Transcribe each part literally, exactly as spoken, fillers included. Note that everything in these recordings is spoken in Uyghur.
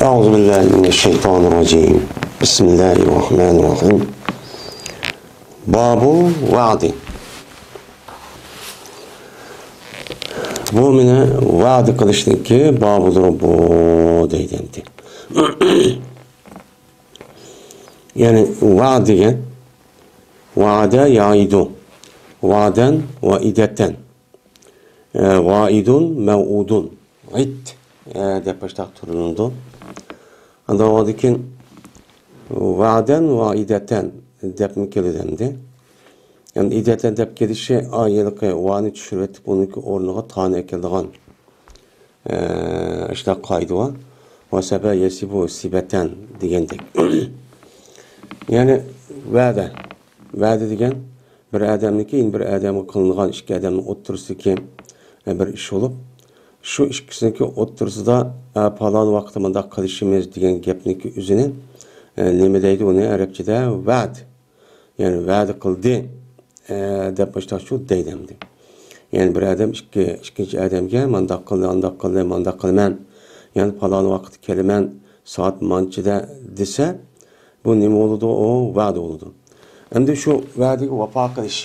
أعوذ بالله من الشيطان الرجيم. بسم الله الرحمن الرحيم. باب الوعد. بۇ مانا ۋەدە قىلىشنىڭكى بابىدۇر بۇ دەيدۇ ئەمدى. يەنى ۋەد دېگەن ۋەدە يەئىدۇ، ۋەدەن ۋە ئىدەتەن. ئە، ۋائىدۇن، مەۋئۇدۇن، ئىد، ئە، دەپ باشلاپ تۇرۇلىدۇ. ئاندىن ئۇنىڭدىن كېيىن ۋەدەن ۋە ئىدەتەن دەپمۇ كېلىدۇ ئەمدى. ئەمدى ئىدەتەن دەپ كېلىشى، ئا، ھېلىقى ۋانى چۈشۈرۈۋېتىپ، ئۇنىڭكى ئورنىغا تانى ئەكېلىدىغان، ئە، ئىشلار قائىدە بار. ۋە سەبە يەسىبۇ سىبەتەن دېگەندەك. يەنى ۋەدە. ۋەدە دېگەن بىر ئادەمنىڭكى يەنە بىر ئادەمگە قىلىنغان، ئىككى ئادەمنىڭ ئوتتۇرىسىدىكى، ئە، بىر ئىش بولۇپ، شۇ ئىككىسىنىڭكى ئوتتۇرىسىدا، ئە، پالان ۋاقىتتا مۇنداق قىلىشىمىز دېگەن گەپنىڭكى ئۆزىنى، ئە، نېمە دەيدۇ ئۇنى ئەرەبچىدە؟ ۋەد. يەنى ۋەدە قىلدى، ئە، دەپ باشلاقچۇ دەيدۇ ئەمدى. يەنى بىر ئادەم ئىككى، ئىككىنچى ئادەمگە مانداق قىلدى، ئانداق قىلدى، مانداق قىلىمەن، يەنى پالان ۋاقىتتا كېلىمەن، سائەت مانچىدا دېسە، بۇ نېمە بولىدۇ؟ ئۇ ۋەدە بولىدۇ. ئەمدى شۇ ۋەدىگە ۋاپا قىلىش،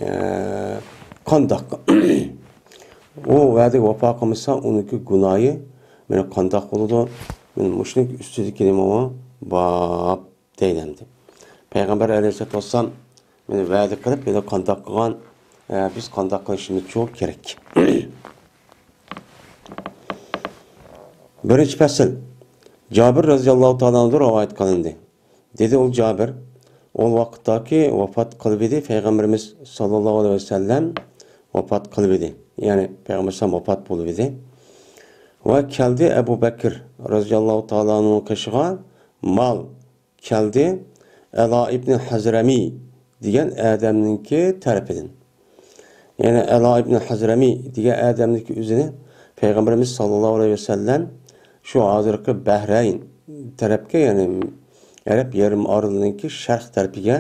ئە، قانداق؟ ئۇ ۋەدىگە ۋاپا قىلمىسا، ئۇنىڭكى گۇناھى مانا قانداق بولىدۇ؟ مانا مۇشۇنىڭ ئۈستىدىكى نېمە ئۇ؟ باب دەيدۇ ئەمدى. پەيغەمبەر ئەلەيھىسسالاتۇ ۋەسسالام مانا ۋەدە قىلىپ، يەنە قانداق قىلغان؟ ئە، بىز قانداق قىلىشىمىزچۇ كېرەك؟ بىرىنچى پەسىل. جابىر رەزىياللاھۇ تائالا ئەنھۇدىن رىۋايەت قىلىندى. دېدى ئۇ جابىر، ئۇ ۋاقىتتاكى ۋاپات قىلىۋىدى، پەيغەمبىرىمىز ساللاللاھۇ ئەلەيھى ۋەسەللەم ۋاپات قىلىۋىدى. يەنى پەيغەمبەر ۋەپات بولۇۋىدى. ۋە كەلدى ئەبۇ بەكىر رەزىياللاھۇ تائالا ئەنھۇنىڭ قېشىغا مال كەلدى، ئەلا ئىبنى ھەزرەمى دېگەن ئادەمنىڭكى تەرىپىدىن. يەنى ئەلا ئىبنى ھەزرەمى دېگەن ئادەمنىڭكى ئۆزىنى پەيغەمبىرىمىز ساللاللاھۇ ئەلەيھى ۋەسەللەم شۇ ھازىرقى بەھرەين تەرەپكە، يەنى ئەرەب يېرىم ئارىلىنىڭكى شەرق تەرىپىگە،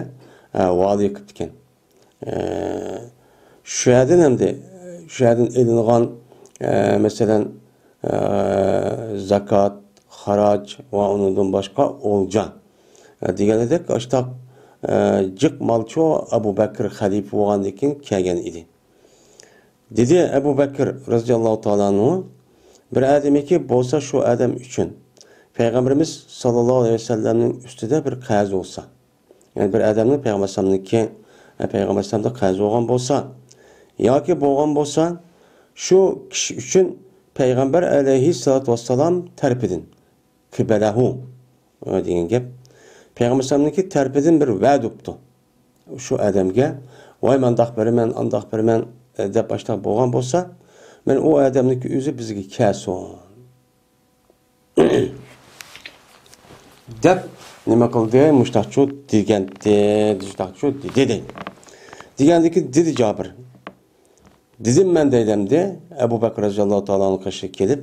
ئە، ۋالىي قىپتىكەن. ئە، شۇ يەردىن ئەمدى، شۇ يەردىن ئېلىنغان، ئە، مەسىلەن، ئە، زاكات، خاراج ۋە ئۇنىڭدىن باشقا ئولجا، ئە، دېگەندەك ئاشتاق، ئە، جىق مالچۇ ئەبۇ بەكىر خەلىپە بولغاندىن كېيىن كەلگەن ئىدى. دېدى ئەبۇ بەكىر رەزىياللاھۇ تائالا ئەنھۇ، بىر ئادەمكى بولسا شۇ ئادەم ئۈچۈن پەيغەمبىرىمىز ساللاللاھۇ ئەلەيھى ۋەسەللەمنىڭ ئۈستىدە بىر قەرز بولسا، يەنى بىر ئادەمنىڭ پەيغەمبەر ئەلەيھىسسالامنىڭكى، پەيغەمبەر ئەلەيھىسسالامدا قەرزى بولغان بولسا، ياكى بولغان بولسا، شۇ كىشى ئۈچۈن پەيغەمبەر ئەلەيھىسسالاتۇ ۋەسسالام تەرىپىدىن، قىبەلەھۇ، ئە، دېگەن گەپ. پەيغەمبەر ئەلەيھىسسالامنىڭكى تەرىپىدىن بىر ۋەدە بوپتۇ شۇ ئادەمگە. ۋاي، مانداق بېرىمەن، ئانداق بېرىمەن، ئە، دەپ ئاشتاق بولغان بولسا، مەن ئۇ ئادەمنىڭكى ئۆزى بىزگە كەلسۇن. دەپ نېمە قىلدى؟ مۇشتاقچۇ دېگەنتى، مۇشتاقچۇ دېدى. دېگەندىكى دېدى جابىر. دېدىم مەن دەيدۇ ئەمدى ئەبۇ بەكىر رەزىياللاھۇ تائالا ئەنھۇ قېشىغا كېلىپ،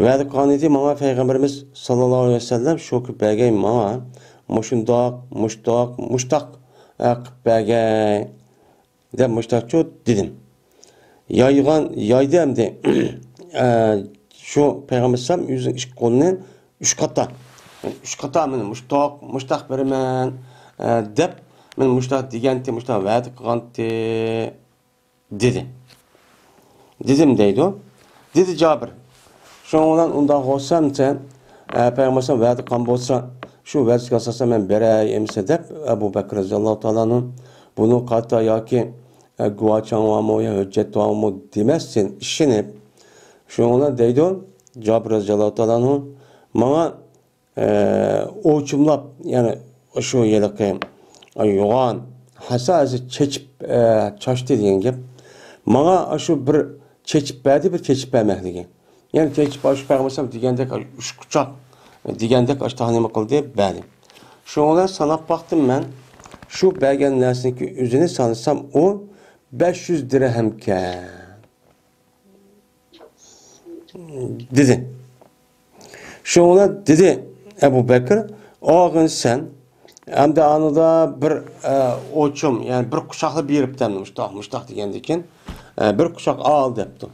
ۋەدە قىلغان ئىدى ماڭا پەيغەمبىرىمىز ساللاللاھۇ ئەلەيھى ۋەسەللەم شۇ قىلىپ بەرگەي ماڭا، مۇشۇنداق، مۇشتاق، مۇشتاق، ئە، قىلىپ بەرگەي. دەپ مۇشتاقچۇ دېدىم. يايغان، يايدى ئەمدى. ئە، شۇ پەيغەمبەر ئەلەيھىسسالام ئۆزىنىڭ ئىككى قولىنى ئۈچ قاتا، ئۈچ قاتا مانا مۇشتاق، مۇشتاق بېرىمەن، ئە، دەپ، مانا مۇشتاق دېگەنتى، مۇشتاق ۋەدە قىلغانتى، دېدى. دېدىم دەيدۇ. دېدى جابىر. شۇنىڭ بىلەن ئۇنداق بولسا، ئەمىسە، ئە، پەيغەمبەر ئەلەيھىسسالام ۋەدە قىلغان بولسا، شۇ ۋەدىسىگە ئاساسەن مەن بېرەي ئەمىسە دەپ، ئەبۇ بەكىر رەزىياللاھۇ تائالا ئەنھۇ بۇنىڭ قاتا ياكى، ئە، گۇۋاچاڭ بارمۇ يا ھۆججەت بارمۇ دېمەستىن ئىشىنىپ، شۇنىڭ بىلەن دەيدۇ جابىر رەزىياللاھۇ تائالا ئەنھۇ، ماڭا ئە، ئوچۇملاپ، يەنى شۇ ھېلىقى يوغان ھاسا ھاسا چېچىپ، ئە، چاچتى دېگەن گەپ. ماڭا شۇ بىر چېچىپ بەردى، بىر چېچىپ بەرمەكلىكى. يەنى چېچىپ، شۇ پەيغەمبەر ئەلەيھىسسالام دېگەندەك ئۈچ قۇچاق دېگەندەك ئاشتاق نېمە قىلدى، بەردى. شۇنىڭ بىلەن ساناپ باقتىم مەن. شۇ بەرگەن نەرسىنىڭكى ئۆزىنى سانىسام، ئۇ بەش يۈز دىرھەمكەن. دېدى. شۇڭا دېدى ئەبۇ بەكىر، ئالغىن سەن. ئەمدى ئانىدا بىر، ئە، ئوچۇم، يەنى بىر قۇچاقلا بېرىپتۇ، مۇشتاق، مۇشتاق دېگەندىكىن، ئە، بىر قۇچاق ئال دەپتۇ.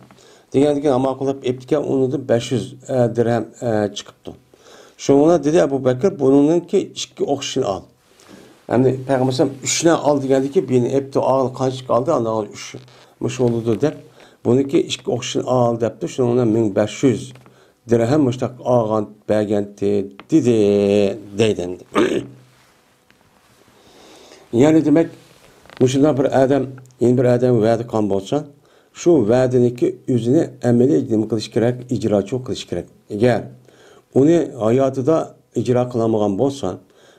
دېگەندىكىن ئامال قىلىپ ئېپتىكەن، ئۇنىڭدىن بەش يۈز، ئە، دىرھەم، ئە، چىقىپتۇ. شۇنىڭ بىلەن دېدى ئەبۇ بەكر، بۇنىڭدىنكى ئىككى ئوخشىشىنى ئال. يەنى پەيغەمبەر ئەلەيھىسسالام ئۈچنى ئال دېگەندىكى بىرنى ئېپتۇ، ئال، قانچىلىك ئالدى، ئاندىن ئۈچ مۇشۇ بولىدۇ دەپ، بۇنىڭكى ئىككى ئوخشىشىنى ئال دەپتۇ. شۇنىڭ بىلەن مىڭ بەش يۈز دىرھەم مۇشتاق ئالغان بەرگەنتى دېدى، دەيدۇ ئەمدى. يەنى دېمەك، مۇشۇنداق بىر ئادەم يەنە بىر ئادەمگە ۋەدە قىلغان بولسا، شۇ ۋەدىنىڭكى ئۆزىنى ئەمەلىي نېمە قىلىش كېرەك؟ ئىجراچى قىلىش كېرەك. ئەگەر ئۇنى ھاياتىدا ئىجرا قىلالمىغان بولسا،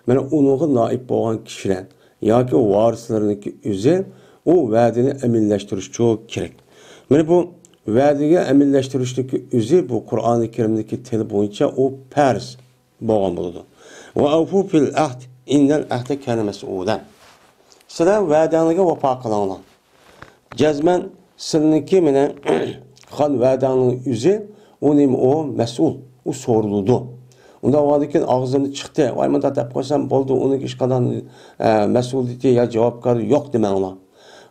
مانا ئۇنىڭغا نائىب بولغان كىشىلەر ياكى ۋارىسلىرىنىڭكى ئۆزى ئۇ ۋەدىنى ئەمەلىيلەشتۈرۈشى كېرەك. مانا بۇ ۋەدىگە ئەمەلىيلەشتۈرۈشنىڭكى ئۆزى بۇ قۇرئانى كەرىمدىكى تىل بويىچە ئۇ پەرز بولغان بولىدۇ. ۋە ئەۋفۇ فىل ئەھد، ئىننەل ئەھدە كانە مەسئۇلا. سىلەر ۋەدەڭلارگە ۋاپا قىلىڭلار. جەزمەن سىلىنىڭكى مېنىڭ قىلغان ۋەدەڭنىڭ ئۆزى، ئۇ نېمە ئۇ؟ مەسئۇل، ئۇ سورىلىدۇ. ئۇنداق بولغاندىن كېيىن ئاغزىمدىن چىقتى، ۋاي مۇنداق دەپ قويسام بولدى، ئۇنىڭ ھېچقانداق، ئە، مەسئۇلىيىتى يا جاۋابكارى يوق دېمەڭلار.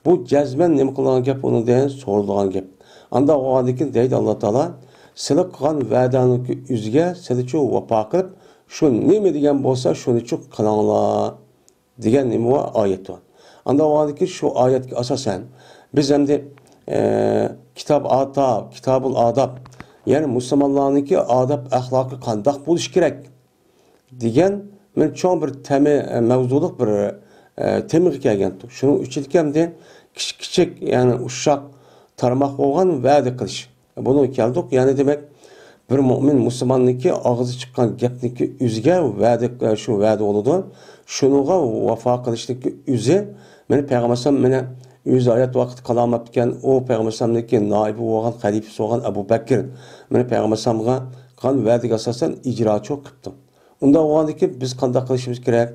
بۇ جەزمەن نېمە قىلىدىغان گەپ؟ ئۇنىڭدىن سورىلىدىغان گەپ. ئانداق بولغاندىن كېيىن دەيدۇ ئاللا تائالا، سىلى قىلغان ۋەدەڭنىڭكى ئۆزىگە سىلىچۇ ۋاپا قىلىپ، شۇ نېمە دېگەن بولسا شۇنىچۇ قىلىڭلار. دېگەن نېمە بار؟ ئايەت بار. ئانداق بولغاندىكىن شۇ ئايەتكە ئاساسەن بىز ئەمدى، ئە، كىتاب ئاتا، كىتابۇل ئاداب، يەنى مۇسۇلمانلارنىڭكى ئادەپ ئەخلاقى قانداق بولۇشى كېرەك دېگەن بىر چوڭ بىر تېما، ئە، مەۋزۇلۇق بىر، ئە، تېمىغا كەلگەنتۇق. شۇنىڭ ئۈچۈندىكى ئەمدى كىچىك كىچىك، يەنى ئۇششاق تارماق بولغان ۋەدە قىلىش. بۇنى كەلدۇق. يەنى دېمەك، بىر مۆمىن مۇسۇلماننىڭكى ئاغزى چىققان گەپنىڭكى ئۆزىگە ۋەدە، شۇ ۋەدە بولىدۇ. شۇنىڭغا ۋاپا قىلىشنىڭكى ئۆزى، مانا پەيغەمبەر ئەلەيھىسسالام مانا ئۆزى ھايات ۋاقتىدا قىلالماپتىكەن، ئۇ پەيغەمبەر ئەلەيھىسسالامنىڭكى نائىبى بولغان، خەلىپىسى بولغان ئەبۇ بەكىر مانا پەيغەمبەر ئەلەيھىسسالامغا قىلغان ۋەدىگە ئاساسەن ئىجراچى قىپتۇ. ئۇنداق بولغاندىكىن بىز قانداق قىلىشىمىز كېرەك؟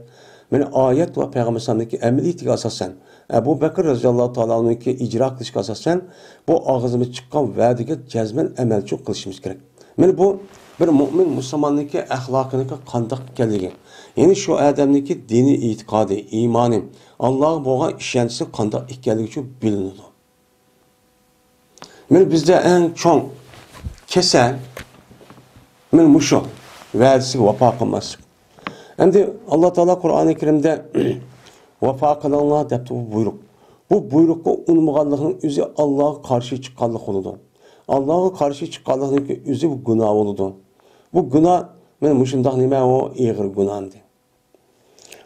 مانا ئايەت ۋە پەيغەمبەر ئەلەيھىسسالامنىڭكى ئەمەلىيىتىگە ئاساسەن، ئەبۇ بەكىر رەزىياللاھۇ تائالا ئەنھۇنىڭكى ئىجرا قىلىشىغا ئاساسەن، بۇ ئاغزىمىز چىققان ۋەدىگە جەزمەن ئەمەلچىلىك قىلىشىمىز كېرەك. مانا بۇ بىر مۆمىن مۇسۇلماننىڭكى ئەخلاقىنىڭكى قانداق ئىكەنلىكى، يەنى شۇ ئادەمنىڭكى دىنىي ئېتىقادى، ئىمانى، ئاللاغا بولغان ئىشەنچىسى قانداق ئىكەنلىكى شۇ بىلىنىدۇ. مانا بىزدە ئەڭ چوڭ كېسەل مانا مۇشۇ، ۋەدىسىگە ۋاپا قىلماسلىق. ئەمدى ئاللا تائالا قۇرئانى كەرىمدە ۋاپا قىلىڭلار دەپتۇ، بۇ بۇيرۇق. بۇ بۇيرۇققا ئۇنىمىغانلىقنىڭ ئۆزى ئاللاغا قارشى چىققانلىق بولىدۇ. ئاللاغا قارشى چىققانلىقنىڭكى ئۆزى بۇ گۇناھ بولىدۇ. بۇ گۇناھ مانا مۇشۇنداق نېمە، ئۇ ئېغىر گۇناھ ئەمدى.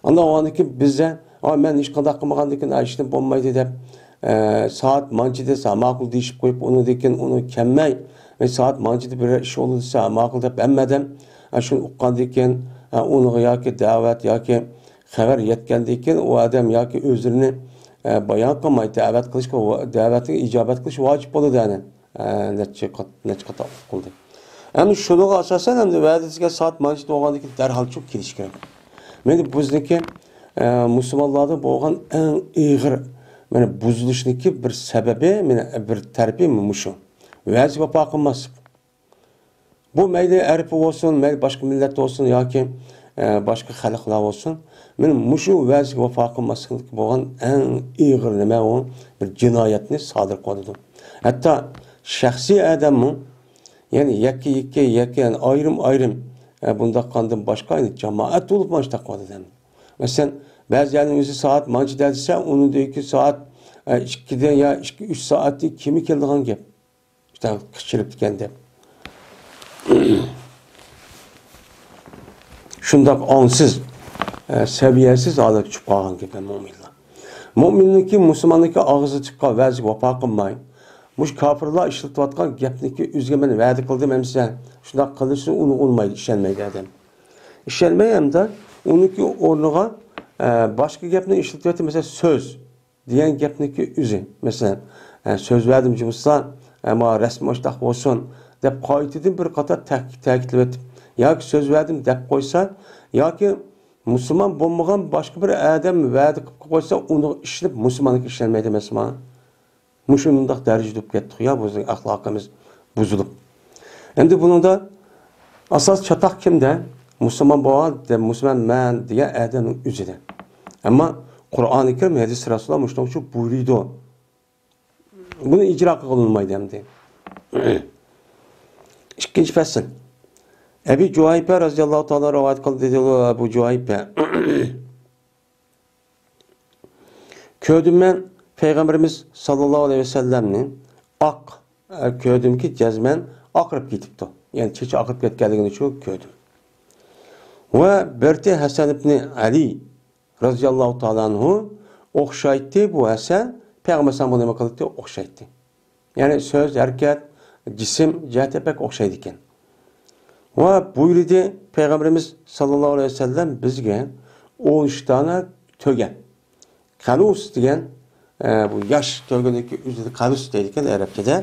ئاندىن ئۇنىڭدىن كېيىن بىزدە، «ئا، مەن ھېچقانداق قىلمىغاندىن كېيىن، ئا، ئىشنى بولمايدۇ» دەپ، ئە، سائەت مانچە دېسە، «ماقۇل» دېيىشىپ قويۇپ، ئۇنىڭدىن كېيىن ئۇنى كەلمەي، «مەن سائەت مانچىدا بىر ئىش بولىدۇ» دېسە، «ماقۇل» دەپ ھەممە ئادەم، ئە، شۇنى ئۇققاندىن كېيىن، ئە، ئۇنىڭغا ياكى دەۋەت ياكى خەۋەر يەتكەندىن كېيىن ئۇ ئادەم ياكى ئۆزلىرىنى، ئە، بايان قىلماي دەۋەت قىلىشقا، دەۋەتكە ئىجابەت قىلىش ۋاجىپ بولىدۇ، يەنى. ئە، نەچچە قات-، نەچچە قاتار قىلدى. ئەمدى شۇنىڭغا ئاساسەن، ئەمدى ۋەدىسىگە سائەت مانچە بولغاندىن كېيىن دەرھال چۈشۈپ كېلىش كېرەك. مانا بىزنىڭكى، ئە، مۇسۇلمانلاردا بولغان ئەڭ ئېغىر، مانا بۇزۇلۇشنىڭكى بىر سەۋەبى، مانا بىر تەرىپى مۇشۇ. ۋەدىسىگە ۋاپا قىلماسلىق. بۇ مەيلى ئەرەب بولسۇن، مەيلى باشقا مىللەت بولسۇن ياكى، ئە، باشقا خەلقلەر بولسۇن، مانا مۇشۇ ۋەدىسىگە ۋاپا قىلماسلىقتىكى بولغان ئەڭ ئېغىر نېمە ئۇ؟ بىر جىنايەتنى سادىر قىلىۋاتىدۇ. ھەتتا شەخسىي ئادەممۇ، يەنى يەككە-يەككە، يەككە، يەنى ئايرىم-ئايرىم، ئە، بۇنداق قاندىن باشقا، يەنى جامائەت بولۇپ مانا شۇنداق قىلىۋاتىدۇ. مەسىلەن، بەزى يەرنىڭ ئۆزى سائەت مانچىدا دېسە، ئۇنىڭدىن كېيىن سائەت، ئە، ئىككىدە يا ئىككى، ئۈچ سائەتتىن كېيىنمۇ كېلىدىغان گەپ. شۇنداق قىچىرىپتىكەن دەپ. شۇنداق ئاڭسىز، ئە، سەۋىيەسىز ھالەتكە چۈشۈپ قالغان گەپ مۆمىنلەر. مۆمىننىڭكى، مۇسۇلماننىڭكى ئاغزىدا چىققان ۋەدىسىگە ۋاپا قىلماي، مۇشۇ كاپىرلار ئىشلىتىۋاتقان گەپنىكى ئۆزىگە مەن ۋەدە قىلدىم ئەمىسە، شۇنداق قىلىشنى ئۇنى ئۇنىمايدۇ، ئىشەنمەيدۇ ئادەم. ئىشەنمەي ھەمدە ئۇنىڭكى ئورنىغا، ئە، باشقا گەپنى ئىشلىتىۋېتىپ، مەسىلەن، سۆز. دېگەن گەپنىكى ئۆزى. مەسىلەن، ئە، سۆز بەردىم جۇمۇسا، ئە، ماڭا رەسمىي ئاشتاق بولسۇن دەپ قايتىدىن بىر قاتار تەك-، تەكىتلەپ ئۆتۈپ، ياكى سۆز بەردىم دەپ قويسا، ياكى مۇسۇلمان بولمىغان باشقا بىر ئادەم ۋەدە قىلىپ قويسا، ئۇنىڭغا ئىشىنىپ مۇسۇلمانلىققا ئىشەنمەيدۇ ئەمەسما؟ مۇشۇنداق دەرىجىدە بولۇپ كەتتۇق يا، بىزنىڭ ئەخلاقىمىز بۇزۇلۇپ. ئەمدى بۇنىڭدا ئاساس چاتاق كىمدە؟ مۇسۇلمان بولغان، مۇسۇلمان مەن دېگەن ئادەمنىڭ ئۆزىدە. ئەمما قۇرئانى كەرىم، ھەدىس رەسۇلۇللا مۇشۇنىڭ ئۈچۈن بۇيرۇيدۇ. بۇنى ئىجرا قىلغىلى بولمايدۇ ئەمدى. ئىككىنچى پەسىل. ئەبى جۇھەيپە رەزىياللاھۇ تائالا رىۋايەت قىلدى، دېدى ئەبۇ جۇھەيپە. كۆردۈم مەن پەيغەمبىرىمىز ساللاللاھۇ ئەلەيھى ۋەسەللەمنى ئاق، ئە، كۆردۈمكى جەزمەن ئاقىرىپ كېتىپتۇ. يەنى چېچى ئاقىرىپ كەتكەنلىكىنى شۇ كۆردۈم. ۋە بىرتى ھەسەن ئىبنى ئەلى رەزىياللاھۇ تائالا ئەنھۇ ئوخشايتتى. بۇ ھەسەن پەيغەمبەر ئەلەيھىسسالامغا نېمە قىلاتتى؟ ئوخشايتتى. يەنى سۆز، ھەرىكەت، جىسىم جەھەتتە بەك ئوخشايدىكەن. ۋە بۇيرۇدى پەيغەمبىرىمىز ساللاللاھۇ ئەلەيھى ۋەسەللەم بىزگە ئون ئۈچ دانە تۆگە. قەلۇس دېگەن، ئە، بۇ ياش تۆگىنىڭكى ئۆزىنى قەلۇس دەيدىكەن ئەرەبچىدە.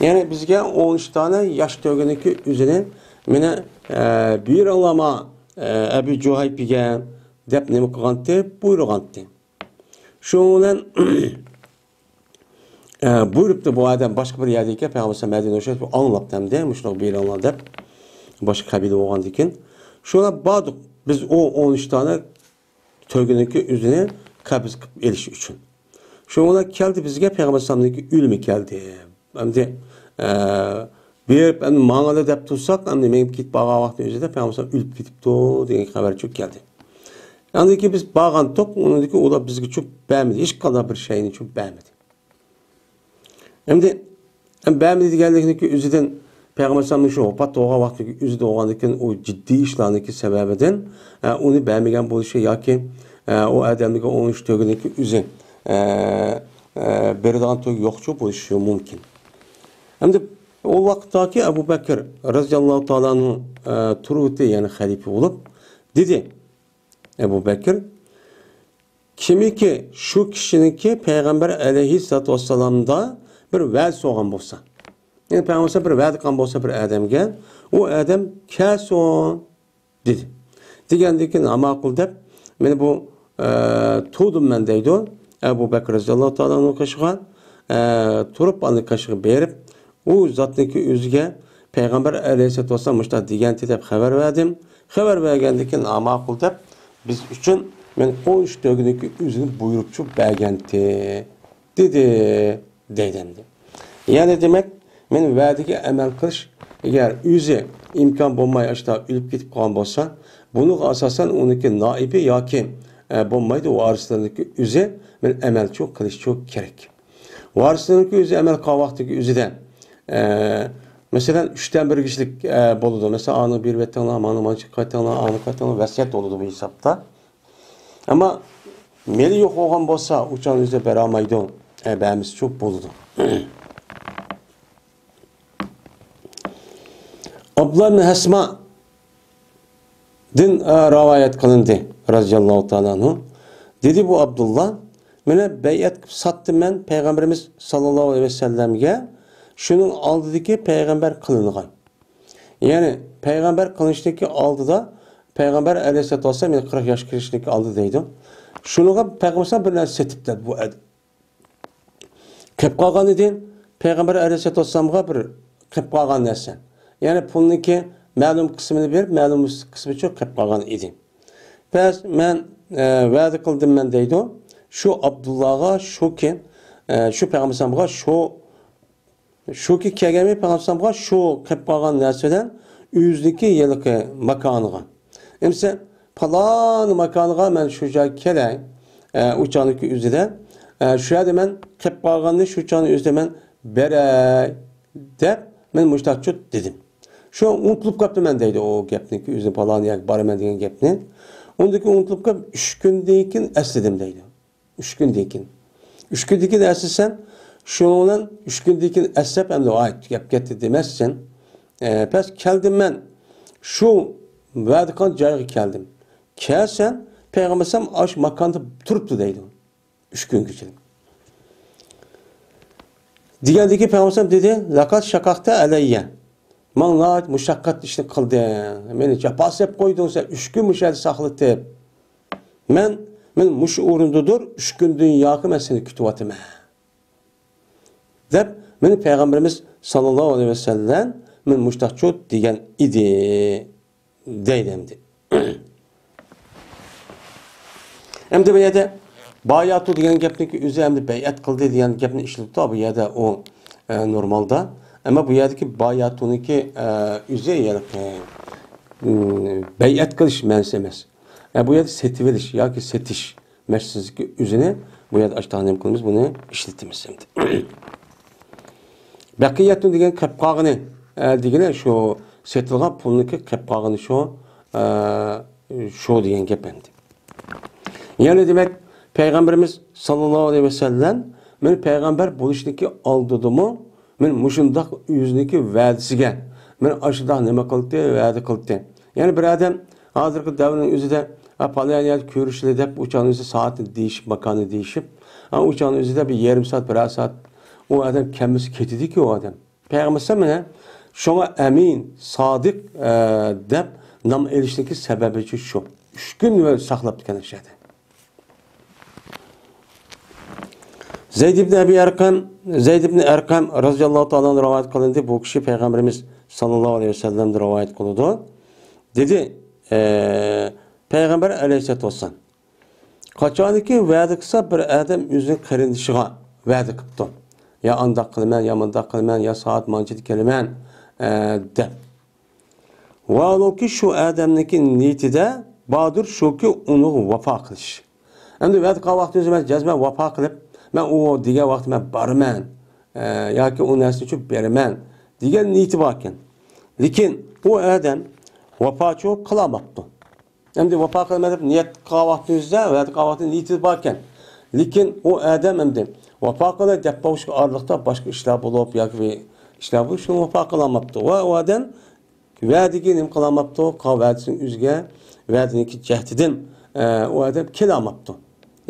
يەنى بىزگە ئون ئۈچ دانە ياش تۆگىنىڭكى ئۆزىنى مېنى، ئە، بېرىڭلار، ئە، ئەبۇ جۇھەيپىگە دەپ نېمە قىلغانتى؟ بۇيرۇغانتى. شۇنىڭ بىلەن ئە، بۇيرۇپتۇ بۇ ئادەم باشقا بىر يەردىكى پەيغەمبەر مەدىنە ئوخشاش بىر ئاڭلاپتۇ ئەمدى، مۇشۇنداق بېرىڭلار دەپ باشقا قەبىلە بولغاندىكىن. شۇلار باردۇق بىز ئۇ ئون ئۈچ دانە تۆگىنىڭكى ئۆزىنى قەبز قىلىپ ئېلىش ئۈچۈن. شۇڭلار كەلدى بىزگە پەيغەمبەر ئەلەيھىسسالامنىڭكى ئۆلۈمى كەلدى. ئەمدى، ئە، بېرىپ ئەمدى ماڭىلا دەپ تۇرساق، ئەمدى مېڭىپ كېتىپ بارغان ۋاقىتنىڭ ئۆزىدە پەيغەمبەر ئەلەيھىسسالام ئۆلۈپ كېتىپتۇ دېگەن خەۋەر چۈ كەلدى. ئاندىن كېيىن بىز بارغانتۇق، ئۇنىڭدىن كېيىن ئۇلار بىزگە چۈ بەرمىدى، ھېچقانداق بىر شەينى چۈ بەرمىدى. ئەمدى بەرمىدى دېگەنلىكنىڭكى ئۆزىدىن پەيغەمبەر ئەلەيھىسسالامنىڭ شۇ ۋاپات بولغان ۋاقتىدىكى ئۆزىدە بولغاندىكىن ئۇ جىددىي ئىشلارنىڭكى سەۋەبىدىن، ئە، ئۇنى بەرمىگەن بولۇشى ياكى، ئە، ئۇ ئادەمگە ئون ئۈچ تۆگىنىڭكى ئۆزى، ئە، ئە، بېرىدىغان تۆگە يوقچۇ بولۇشى مۇمكىن. ئەمدى ئۇ ۋاقىتتاكى ئەبۇ بەكىر رەزىياللاھۇ تائالا ئەنھۇ، ئە، تۇرۇۋىدى، يەنى خەلىپە بولۇپ، دېدى ئەبۇ بەكىر، كىمكى شۇ كىشىنىڭكى پەيغەمبەر ئەلەيھىسسالاتۇ ۋەسسالامدا بىر ۋەدىسى بولغان بولسا، يەنى پەيغەمبەر بىر ۋەدە قىلغان بولسا بىر ئادەمگە، ئۇ ئادەم كەلسۇن دېدى. دېگەندىن كېيىن، ھا، ماقۇل دەپ، مېنى بۇ، ئە، تۇردۇم مەن دەيدۇ، ئەبۇ بەكرى رەزىياللاھۇ تائالا ئەنھۇ قېشىغا، ئە، تۇرۇپ، ئاندىن قېشىغا بېرىپ، ئۇ زاتنىڭكى ئۆزىگە پەيغەمبەر ئەلەيھىسسالاتۇ ۋەسسالام مۇشۇنداق دېگەنتى دەپ خەۋەر بەردىم. خەۋەر بەرگەندىن كېيىن، ھا، ماقۇل دەپ، بىز ئۈچۈن مەن ئون ئۈچ تۆگىنىڭكى ئۆزىنى بۇيرۇپچۇ بەرگەنتى، دېدى، دەيدۇ ئەمدى. يەنى دېمەك، مەن ۋەدىگە ئەمەل قىلىش، ئەگەر ئۆزى ئىمكان بولماي ئاشتا ئۆلۈپ كېتىپ قالغان بولسا، بۇنىڭغا ئاساسەن ئۇنىڭكى نائىبى ياكى، ئە، بولمايدۇ، ۋارىسلىرىنىڭكى ئۆزى مەن ئەمەلچۇ قىلىشچۇ كېرەك. ۋارىسلىرىنىڭكى ئۆزى ئەمەل قىلغان ۋاقتىدىكى ئۆزىدە، ئە، مەسىلەن، ئۈچتىن بىر كىشىلىك، ئە، بولىدۇ. مەسىلەن، ئانىغا بېرىۋېتىڭلار، مانا، مانا چىقىۋېتىڭلار، ئانىغا قېتىڭلار، ۋەسىيەت بولىدۇ بۇ ھېسابتا. ئەمما مېلى يوق بولغان بولسا، ئۇچان ئۆزى بېرەلمەيدۇ، ئە، بەرمىسىچۇ بولىدۇ. ئابدۇللا ئىبن ھەسمادىن، ئە، رىۋايەت قىلىندى، رەزىياللاھۇ تائالا ئەنھۇ. دېدى بۇ ئابدۇللا، مانا بەيئەت قىلىپ ساتتىم مەن پەيغەمبىرىمىز ساللاللاھۇ ئەلەيھى ۋەسەللەمگە، شۇنىڭ ئالدىدىكى پەيغەمبەر قىلىنغان. يەنى پەيغەمبەر قىلىنىشتىكى ئالدىدا، پەيغەمبەر ئەلەيھىسسالاتۇ ۋەسسالام، يەنى قىرىق ياشقا كىرىشتىكى ئالدىدا دەيدۇ. شۇنىڭغا پەيغەمبەر بىر نەرسە سېتىپتۇ بۇ ئەد-، قېلىپ قالغان ئىدى. پەيغەمبەر ئەلەيھىسسالاتۇ ۋەسسالامغا بىر قېلىپ قالغان نەرسە. يەنى پۇلنىڭكى مەلۇم قىسمىنى بېرىپ، مەلۇم قىسمىچۇ قېلىپ قالغان ئىدى. بەس، مەن، ئە، ۋەدە قىلدىم مەن دەيدۇ. شۇ ئابدۇللاغا شۇكى، ئە، شۇ پەيغەمبەر شۇ شۇكى كەلگەنمۇ پەيغەمبەر شۇ قېلىپ قالغان نەرسە بىلەن ئۆزىنىڭكى ھېلىقى ماكانىغا. ئەمسە پالان ماكانغا مەن شۇ جايغا كېلەي، ئە، ئۇ چاغنىڭكى ئۆزىدە، ئە، شۇ يەردە مەن قېلىپ قالغاننى شۇ چاغنىڭ ئۆزىدە مەن بېرەي دەپ مەن مۇشتاق چۇت دېدىم. شۇ ئۇنتۇلۇپ قاپتىمەن دەيدۇ ئۇ گەپنىڭكى ئۆزىنى، پالان يەرگە بارىمەن دېگەن گەپنى. ئۇندىن كېيىن ئۇنتۇلۇپ قاپ، ئۈچ كۈندىن كېيىن ئەسلىدىم دەيدۇ. ئۈچ كۈندىن كېيىن. ئۈچ كۈندىن كېيىن ئەسلىسەم، شۇنىڭ بىلەن ئۈچ كۈندىن كېيىن ئەسلەپ، ئەمدى، ۋاي، گەپ كەتتى دېمەسسەن. ئە، بەس كەلدىم مەن. شۇ ۋەدە قىلغان جايغا كەلدىم. كەلسەم، پەيغەمبەر ئەلەيھىسسالام ئاشۇ ماكاندا تۇرۇپتۇ دەيدۇ. ئۈچ كۈنگىچىلىك. دېگەندىكى پەيغەمبەر ئەلەيھىسسالام دېدى، لەقەد شەققەقتە ئەلەييە. ماڭا ناھايىتى مۇشەققەت ئىشنى قىلدىڭ. مېنى جاپا سېلىپ قويدۇڭ سەن، ئۈچ كۈن مۇشۇ يەردە ساقلىتىپ. مەن، مەن مۇشۇ ئورۇندىدۇر، ئۈچ كۈن دۇنياغا مەن سېنى كۈتۈۋاتىمەن. دەپ، مېنى پەيغەمبىرىمىز ساللاللاھۇ ئەلەيھى ۋەسەللەم، مەن مۇشتاقچۇ دېگەن ئىدى. دەيدۇ ئەمدى. ئەمدى بۇ يەردە باياتۇ دېگەن گەپنىڭكى ئۆزى ئەمدى بەيئەت قىلدى دېگەن گەپنى ئىشلىتىپتۇ. بۇ يەردە ئۇ، ئە، نورمالدا، ئەمما بۇ يەردىكى باياتۇنىكى، ئە، ئۆزى، يەنى، ئە، بەيئەت قىلىش مەنىسى ئەمەس. ئە، بۇ يەردە سېتىۋېلىش ياكى سېتىش مەسىلىسىدىكى ئۆزىنى بۇ يەردە ئاشتاق نېمە قىلىمىز، بۇنى ئىشلىتىمىز ئەمدى. بەقىيەتۇن دېگەن قېلىپ قالغىنى، ئە، دېگىنى شۇ سېتىلغان پۇلنىڭكى قېلىپ قالغىنى شۇ، ئە، شۇ دېگەن گەپ ئەمدى. يەنى دېمەك، پەيغەمبىرىمىز ساللاللاھۇ ئەلەيھى ۋەسەللەم مەن پەيغەمبەر بولۇشنىڭكى ئالدىدىمۇ مەن مۇشۇنداق ئۆزىنىڭكى ۋەدىسىگە، مەن ئاشۇنداق نېمە قىلدى، ۋەدە قىلدى. يەنى بىر ئادەم ھازىرقى دەۋرنىڭ ئۆزىدە، «ھە، پالان يەردە كۆرۈشىلى» دەپ، ئۇ چاغنىڭ ئۆزىدە سائەتنى دېيىشىپ، ماكاننى دېيىشىپ، ھە، ئۇ چاغنىڭ ئۆزىدە بىر يېرىم سائەت، بىرەر سائەت ئۇ ئادەم كەلمىسە كېتىدىكى ئۇ ئادەم. پەيغەمبەر مانا شۇڭا ئەمىن، سادىق، ئە، دەپ نام ئېلىشنىڭكى سەۋەبى شۇ. ئۈچ كۈن ساقلاپتىكەن ئاشۇ يەردە. زەيد ئىبن ئەبى ئەرقەم، زەيد ئىبن ئەرقەم رازىياللاھۇ تائالا ئەنھۇ رىۋايەت قىلىندى. بۇ كىشى پەيغەمبىرىمىز ساللاللاھۇ ئەلەيھى ۋەسەللەمدىن رىۋايەت قىلىدۇ. دېدى، ئە، پەيغەمبەر ئەلەيھىسسالاتۇ ۋەسسالام، قاچانكى ۋەدە قىلسا بىر ئادەم ئۆزىنىڭ قېرىندىشىغا ۋەدە قىپتۇ. يا ئانداق قىلىمەن، يا مۇنداق قىلىمەن، يا سائەت مانچىدا كېلىمەن، ئە، دەپ. ۋاھالۇكى شۇ ئادەمنىڭكى نىيىتىدە باردۇر شۇكى ئۇنىڭغا ۋاپا قىلىش. ئەمدى ۋەدە قىلغان ۋاقتى ئۆزى مەن جەزمەن ۋاپا قىلىپ، مەن ئۇ دېگەن ۋاقىتتا مەن بارىمەن، ئە، ياكى ئۇ نەرسىنى ئۈچۈن بېرىمەن دېگەن نىيىتى باركەن. لېكىن ئۇ ئادەم ۋاپاچۇ قىلالماپتۇ. ئەمدى ۋاپا قىلىمەن دەپ نىيەت قىلغان ۋاقتىمىزدا، ۋەدە قىلغان ۋاقتىدا نىيىتى باركەن. لېكىن ئۇ ئادەم ئەمدى ۋاپا قىلاي دەپ بولۇشقا ئارىلىقتا باشقا ئىشلار بولۇپ ياكى بىر ئىشلار بولۇپ، شۇنى ۋاپا قىلالماپتۇ. ۋە ئۇ ئادەم ۋەدىگە نېمە قىلالماپتۇ؟ قىلغان ۋەدىسىنىڭ ئۆزىگە، ۋەدىنىڭكى جەھىتىدىن، ئە، ئۇ ئادەم كېلەلماپتۇ.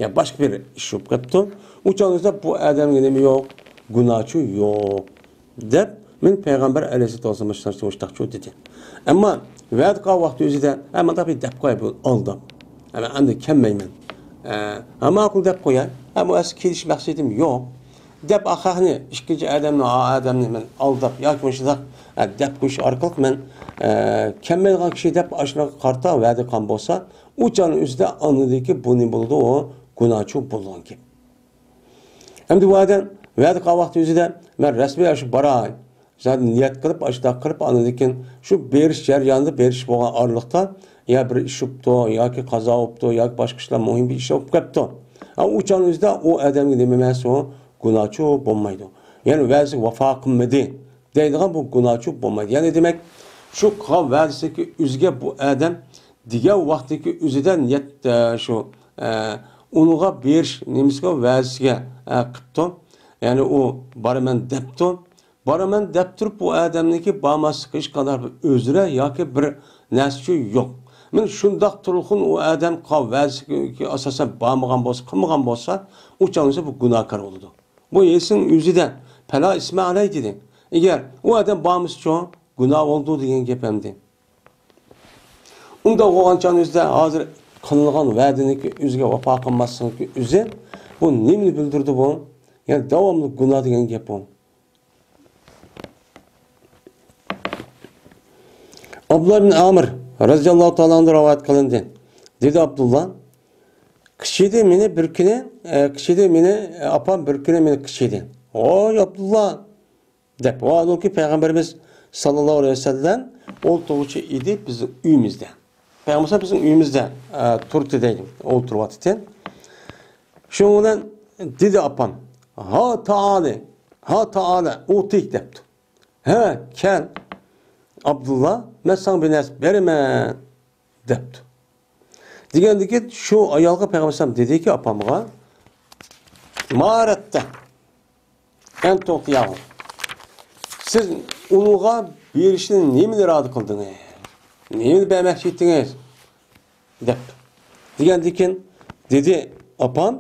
يا باشقا بىر ئىش بولۇپ قېپتۇ. ئۇ چاغدا بۇ ئادەمگە نېمە يوق؟ گۇناچۇ يوق. دەپ، مەن پەيغەمبەر ئەلەيھىسسالاتۇ ۋەسسالام مۇشۇنداق دېدى. ئەمما ۋەدە قىلغان ۋاقتى ئۆزىدە، ھە، مانداق بىر دەپ قوياي، بۇ ئالداپ. ھە، مەن ئەمدى كەلمەيمەن. ھە، ماقۇل دەپ قوياي. ھە، بۇ ئەسلى كېلىش مەقسىتىم يوق. دەپ، ئا، خەقنى، ئىككىنچى ئادەمنى، ئا، ئادەمنى مەن ئالداپ ياكى مۇشۇنداق، ھە، دەپ قويۇش ئارقىلىق مەن، ھە، كەلمەيدىغان كىشى دەپ ئاشۇنىڭغا قارىتا ۋەدە قىلغان بولسا، ئۇ چاغنىڭ ئۆزىدە ئاندىن كېيىن بۇ نېمە بولىدۇ؟ ئۇ گۇناچۇ بولىدىغان گەپ. ئەمدى بۇ ئادەم ۋەدە قىلغان ۋاقتى ئۆزىدە، مەن رەسمىي ئاشۇ باراي. زادى نىيەت قىلىپ، ئاشۇنداق قىلىپ، ئاندىن كېيىن شۇ بېرىش جەريانىدا، بېرىش بولغان ئارىلىقتا يا بىر ئىش بوپتۇ، ياكى قازا بوپتۇ، ياكى باشقا ئىشلار، مۇھىم بىر ئىش بولۇپ قاپتۇ. ھە، ئۇ چاغنىڭ ئۆزىدە ئۇ ئادەمگە نېمە ئەمەس، ئۇ گۇناچۇ بولمايدۇ. يەنى ۋەدىسىگە ۋاپا قىلمىدى دەيدىغان بۇ گۇناچۇ بولمايدۇ. يەنى دېمەك، شۇ قىلغان ۋەدىسىدىكى ئۆزىگە بۇ ئادەم دېگەن ۋاقتىدىكى ئۆزىدە نىيەت، ئە، شۇ، ئە، ئۇنىڭغا بېرىش نېمىسىگە، ۋەدىسىگە، ئە، قىپتۇ. يەنى ئۇ بارىمەن دەپتۇ. بارىمەن دەپ تۇرۇپ، بۇ ئادەمنىڭكى بارماسلىقى ھېچقانداق بىر ئۆزرە ياكى بىر نەرسە ئۈچۈن يوق. مانا شۇنداق تۇرغۇن ئۇ ئادەم قىلغان ۋەدىسىگە ئاساسەن بارمىغان بولسا، قىلمىغان بولسا، ئۇ چاغدا بۇ گۇناھكار بولىدۇ. بۇ ھېسنىڭ ئۆزىدە پەلا ئىسمى ئەلەي دېدى. ئەگەر ئۇ ئادەم بارمىسىچۇ، گۇناھ بولىدۇ دېگەن گەپ ئەمدى. ئۇنداق بولغان چاغنىڭ ئۆزىدە ھازىر قىلىنغان ۋەدىنىڭكى ئۆزىگە ۋاپا قىلماسلىقنىڭكى ئۆزى، بۇ نېمىنى بىلدۈرىدۇ بۇ؟ يەنى داۋاملىق گۇناھ دېگەن گەپ بۇ. ئابدۇللا ئىبن ئامىر رەزىياللاھۇ تائالا ئەنھۇ رىۋايەت قىلىندى. دېدى ئابدۇللا، قىچىدى مېنى بىر كۈنى، ئە، قىچىدى مېنى، ئاپام بىر كۈنى مېنى قىچىدى. ۋاي ئابدۇللا! دەپ. ۋاھالۇكى پەيغەمبىرىمىز ساللاللاھۇ ئەلەيھى ۋەسەللەم ئولتۇرغۇچى ئىدى بىزنىڭ ئۆيىمىزدە. پەيغەمبەر بىزنىڭ ئۆيىمىزدە، ئە، تۇردى دەيدۇ، ئولتۇرۇۋاتىتتى. شۇنىڭ بىلەن دېدى ئاپام، «ھا تائالە، ھا تائالە، ئوتىك» دەپتۇ. «ھە، كەل، ئابدۇللا، مەن ساڭا بىر نەرسە بېرىمەن» دەپتۇ. دېگەندىكىن شۇ ئايالغا پەيغەمبەر ئەلەيھىسسالام دېدىكى، ئاپامغا، «ما ئەرەدتە ئەن تۇئتىيەھۇ. سىز ئۇنىڭغا بېرىشنى نېمىنى ئىرادە قىلدىڭىز؟ نېمىنى بەرمەكچى ئىدىڭىز؟» دەپ. دېگەندىكىن دېدى، ئاپام،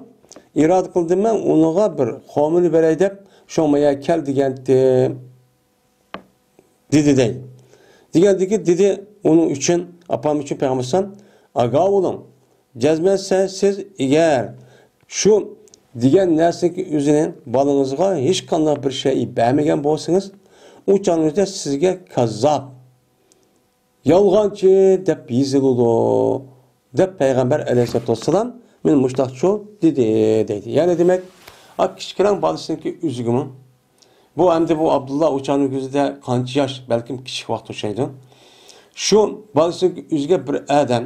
«ئىرادە قىلدىم مەن ئۇنىڭغا بىر خورمىنى بېرەي دەپ، شۇڭا مايا كەل دېگەنتىم» دېدى دەي. دېگەندىكى دېدى، ئۇنىڭ ئۈچۈن، ئاپام ئۈچۈن پەيغەمبەر ئەلەيھىسسالام، «ئاگاھ بولۇڭ، جەزمەن سەن، سىز ئەگەر شۇ دېگەن نەرسىنىڭكى ئۆزىنى بالىڭىزغا ھېچقانداق بىر شەيئى بەرمىگەن بولسىڭىز، ئۇ چاغنىڭىزدا سىزگە كاززاب، يالغانچى دەپ يېزىلىدۇ» دەپ پەيغەمبەر ئەلەيھىسسالاتۇ ۋەسسالام مانا مۇشۇنداقچۇ دېدى دەيدۇ. يەنى دېمەك، ئا، كىچىككىنە بالىسىنىڭكى ئۆزىگىمۇ بۇ ئەمدى بۇ ئابدۇللا ئۇچانىڭ كۆزىدە قانچە ياش، بەلكىم كىچىك ۋاقىت ئوخشايدۇ. شۇ بالىسىنىڭ يۈزىگە بىر ئادەم،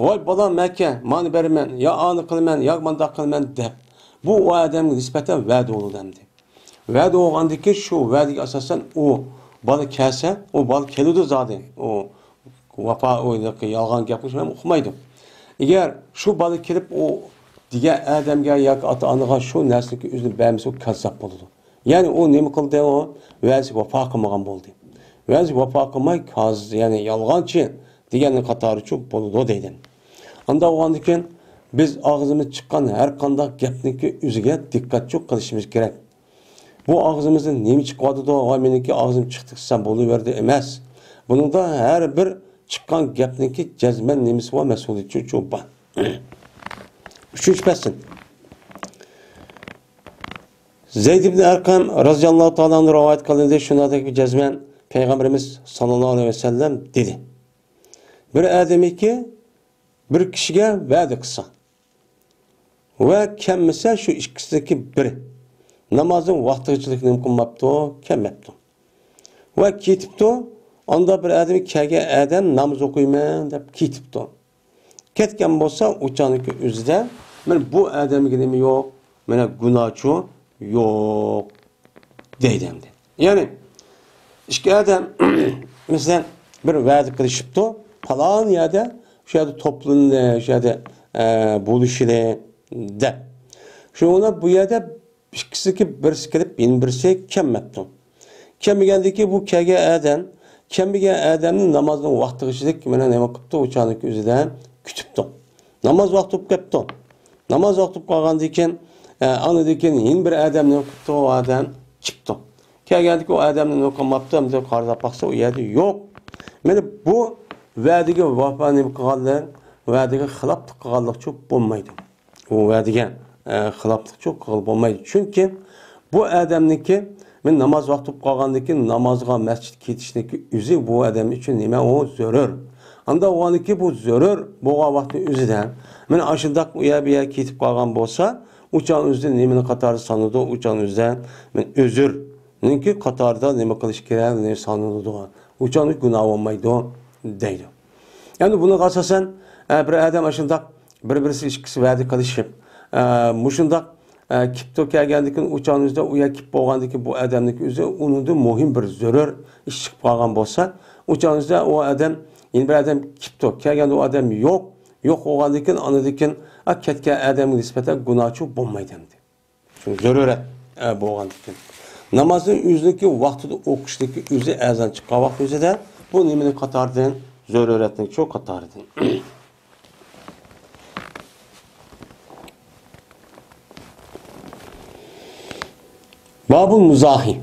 «ۋاي بالام، مەكە، مانى بەرىمەن، يا ئانى قىلىمەن، يا مانداق قىلىمەن» دەپ، بۇ ئۇ ئادەمگە نىسبەتەن ۋەدە بولىدۇ ئەمدى. ۋەدە بولغاندىن كېيىن شۇ ۋەدىگە ئاساسەن ئۇ بالا كەلسە، ئۇ بالا كېلىدۇ زادى. ئۇ ۋاپا، ئۇ يالغان گەپنى ھەم ئۇقمايدۇ. ئەگەر شۇ بالا كېلىپ ئۇ دېگەن ئادەمگە ياكى ئاتا-ئانىغا شۇ نەرسىنى ئۆزىنى بەرمىسە، ئۇ كاززاپ بولىدۇ. يەنى ئۇ نېمە قىلدى؟ ئۇ ۋەدىسىگە ۋاپا قىلمىغان بولدى. ۋەدىسىگە ۋاپا قىلماي، كاز-، يەنى يالغانچى دېگەننىڭ قاتارىچۇ بولىدۇ دەيدۇ. ئانداق بولغاندىكىن بىز ئاغزىمىز چىققان ھەر قانداق گەپنىڭكى ئۆزىگە دىققەتچۇ قىلىشىمىز كېرەك. بۇ ئاغزىمىزدىن نېمە چىقىۋاتىدۇ؟ ۋاي، مېنىڭكى ئاغزىم چىقتى دېسەم بولۇۋەردى ئەمەس. بۇنىڭدا ھەر بىر چىققان گەپنىڭكى جەزمەن نېمىسى بار؟ مەسئۇلىيىتى بار. ئۈچىنچى پەسىل. زەيد ئىبن ئەرقەم رازىياللاھۇ تائالا ئەنھۇ رىۋايەت قىلىندى، شۇنىڭدەك بىر جەزمەن پەيغەمبىرىمىز ساللاللاھۇ ئەلەيھى ۋەسەللەم دېدى، بىر ئادەمكى بىر كىشىگە ۋەدە قىلسا ۋە كەلمىسە، شۇ ئىككىسىدىكى بىرى نامازنىڭ ۋاقتىغىچىلىك نېمە قىلماپتۇ؟ كەلمەپتۇ. ۋە كېتىپتۇ. ئاندا بىر ئادەم كەلگەن ئادەم ناماز ئوقۇيمەن دەپ كېتىپتۇ. كەتكەن بولسا، ئۇچانىكى ئۆزىدە، مانا بۇ ئادەمگە نېمە يوق؟ مانا گۇناچۇ يوق دەيدۇ ئەمدى. يەنى ئىككى ئادەم، مەسىلەن، بىر ۋەدە قىلىشىپتۇ، پالان يەردە، شۇ يەردە توپلىنىلى، شۇ يەردە، ئە، بولۇشىلى دەپ. شۇڭا بۇ يەردە ئىككىسىدىكى بىرسى كېلىپ، يەنە بىرسى كەلمەپتۇ. كەلمىگەندىكى بۇ كەلگەن ئادەم، كەلمىگەن ئادەمنى نامازنىڭ ۋاقتىغىچىلىك مانا نېمە قىپتۇ؟ ئۇچانىكى ئۆزىدە كۈتۈپتۇ. ناماز ۋاقتى بولۇپ كەپتۇ. ناماز ۋاقتى بولۇپ قالغاندىن كېيىن، ئە، ئاندىن كېيىن يەنە بىر ئادەم نېمە قىپتۇ؟ ئۇ ئادەم كېلىپتۇ. كەلگەندىكى ئۇ ئادەمنى نېمە قىلماپتۇ؟ ئەمدى قارىلاپ باقسا، ئۇ يەردە يوق. مانا بۇ ۋەدىگە ۋاپا نېمە قىلغانلىق، ۋەدىگە خىلاپلىق قىلغانلىقچۇ بولمايدۇ. ئۇ ۋەدىگە، ئە، خىلاپلىقچۇ قىلغىلى بولمايدۇ. چۈنكى بۇ ئادەمنىڭكى، مەن ناماز ۋاقتى بولۇپ قالغاندىن كېيىن نامازغا مەسچىتكە كېتىشنىڭكى ئۆزى بۇ ئادەم ئۈچۈن نېمە؟ ئۇ زۆرۈر. ئاندا بولغاندىكى بۇ زۆرۈر بولغان ۋاقىتنىڭ ئۆزىدە، مەن ئاشۇنداق ئۇ يەر بۇ يەرگە كېتىپ قالغان بولسا، ئۇچان ئۆزىدە نېمىنى قاتارى سانىدۇ؟ ئۇچان ئۆزىدە مەن ئۆزۈرنىڭكى قاتارىدا نېمە قىلىش كېرەك؟ نېمە سانىلىدۇ؟ ئۇچان گۇناھ بولمايدۇ دەيدۇ. يەنى بۇنىڭغا ئاساسەن، ئە، بىر ئادەم ئاشۇنداق بىر-بىرسى ئىككىسى ۋەدە قىلىشىپ، ئە، مۇشۇنداق، ئە، كېپتۇ كەلگەندىن كېيىن ئۇچان ئۆزىدە ئۇ يەر كېپ بولغاندىن كېيىن بۇ ئادەمنىڭكى ئۆزى ئۇنىڭدىن مۇھىم بىر زۆرۈر ئىش چىقىپ قالغان بولسا، ئۇچان ئۆزىدە ئۇ ئادەم يەنە بىر ئادەم كېپتۇ. كەلگەندە ئۇ ئادەم يوق. يوق بولغاندىن كېيىن ئاندىن كېيىن، ئا، كەتكەن ئادەمگە نىسبەتەن گۇناھچۇ بولمايدۇ ئەمدى. شۇ زۆرۈرەت، ئە، بولغاندىكىن. نامازنى ئۆزىنىڭكى ۋاقتىدا ئوقۇشنىڭكى ئۆزى ئەزان چىققان ۋاقىت ئۆزىدە، بۇ نېمىنىڭ قاتارىدىن؟ زۆرۈرەتنىڭ شۇ قاتارىدىن. بابۇل مۇزاھى.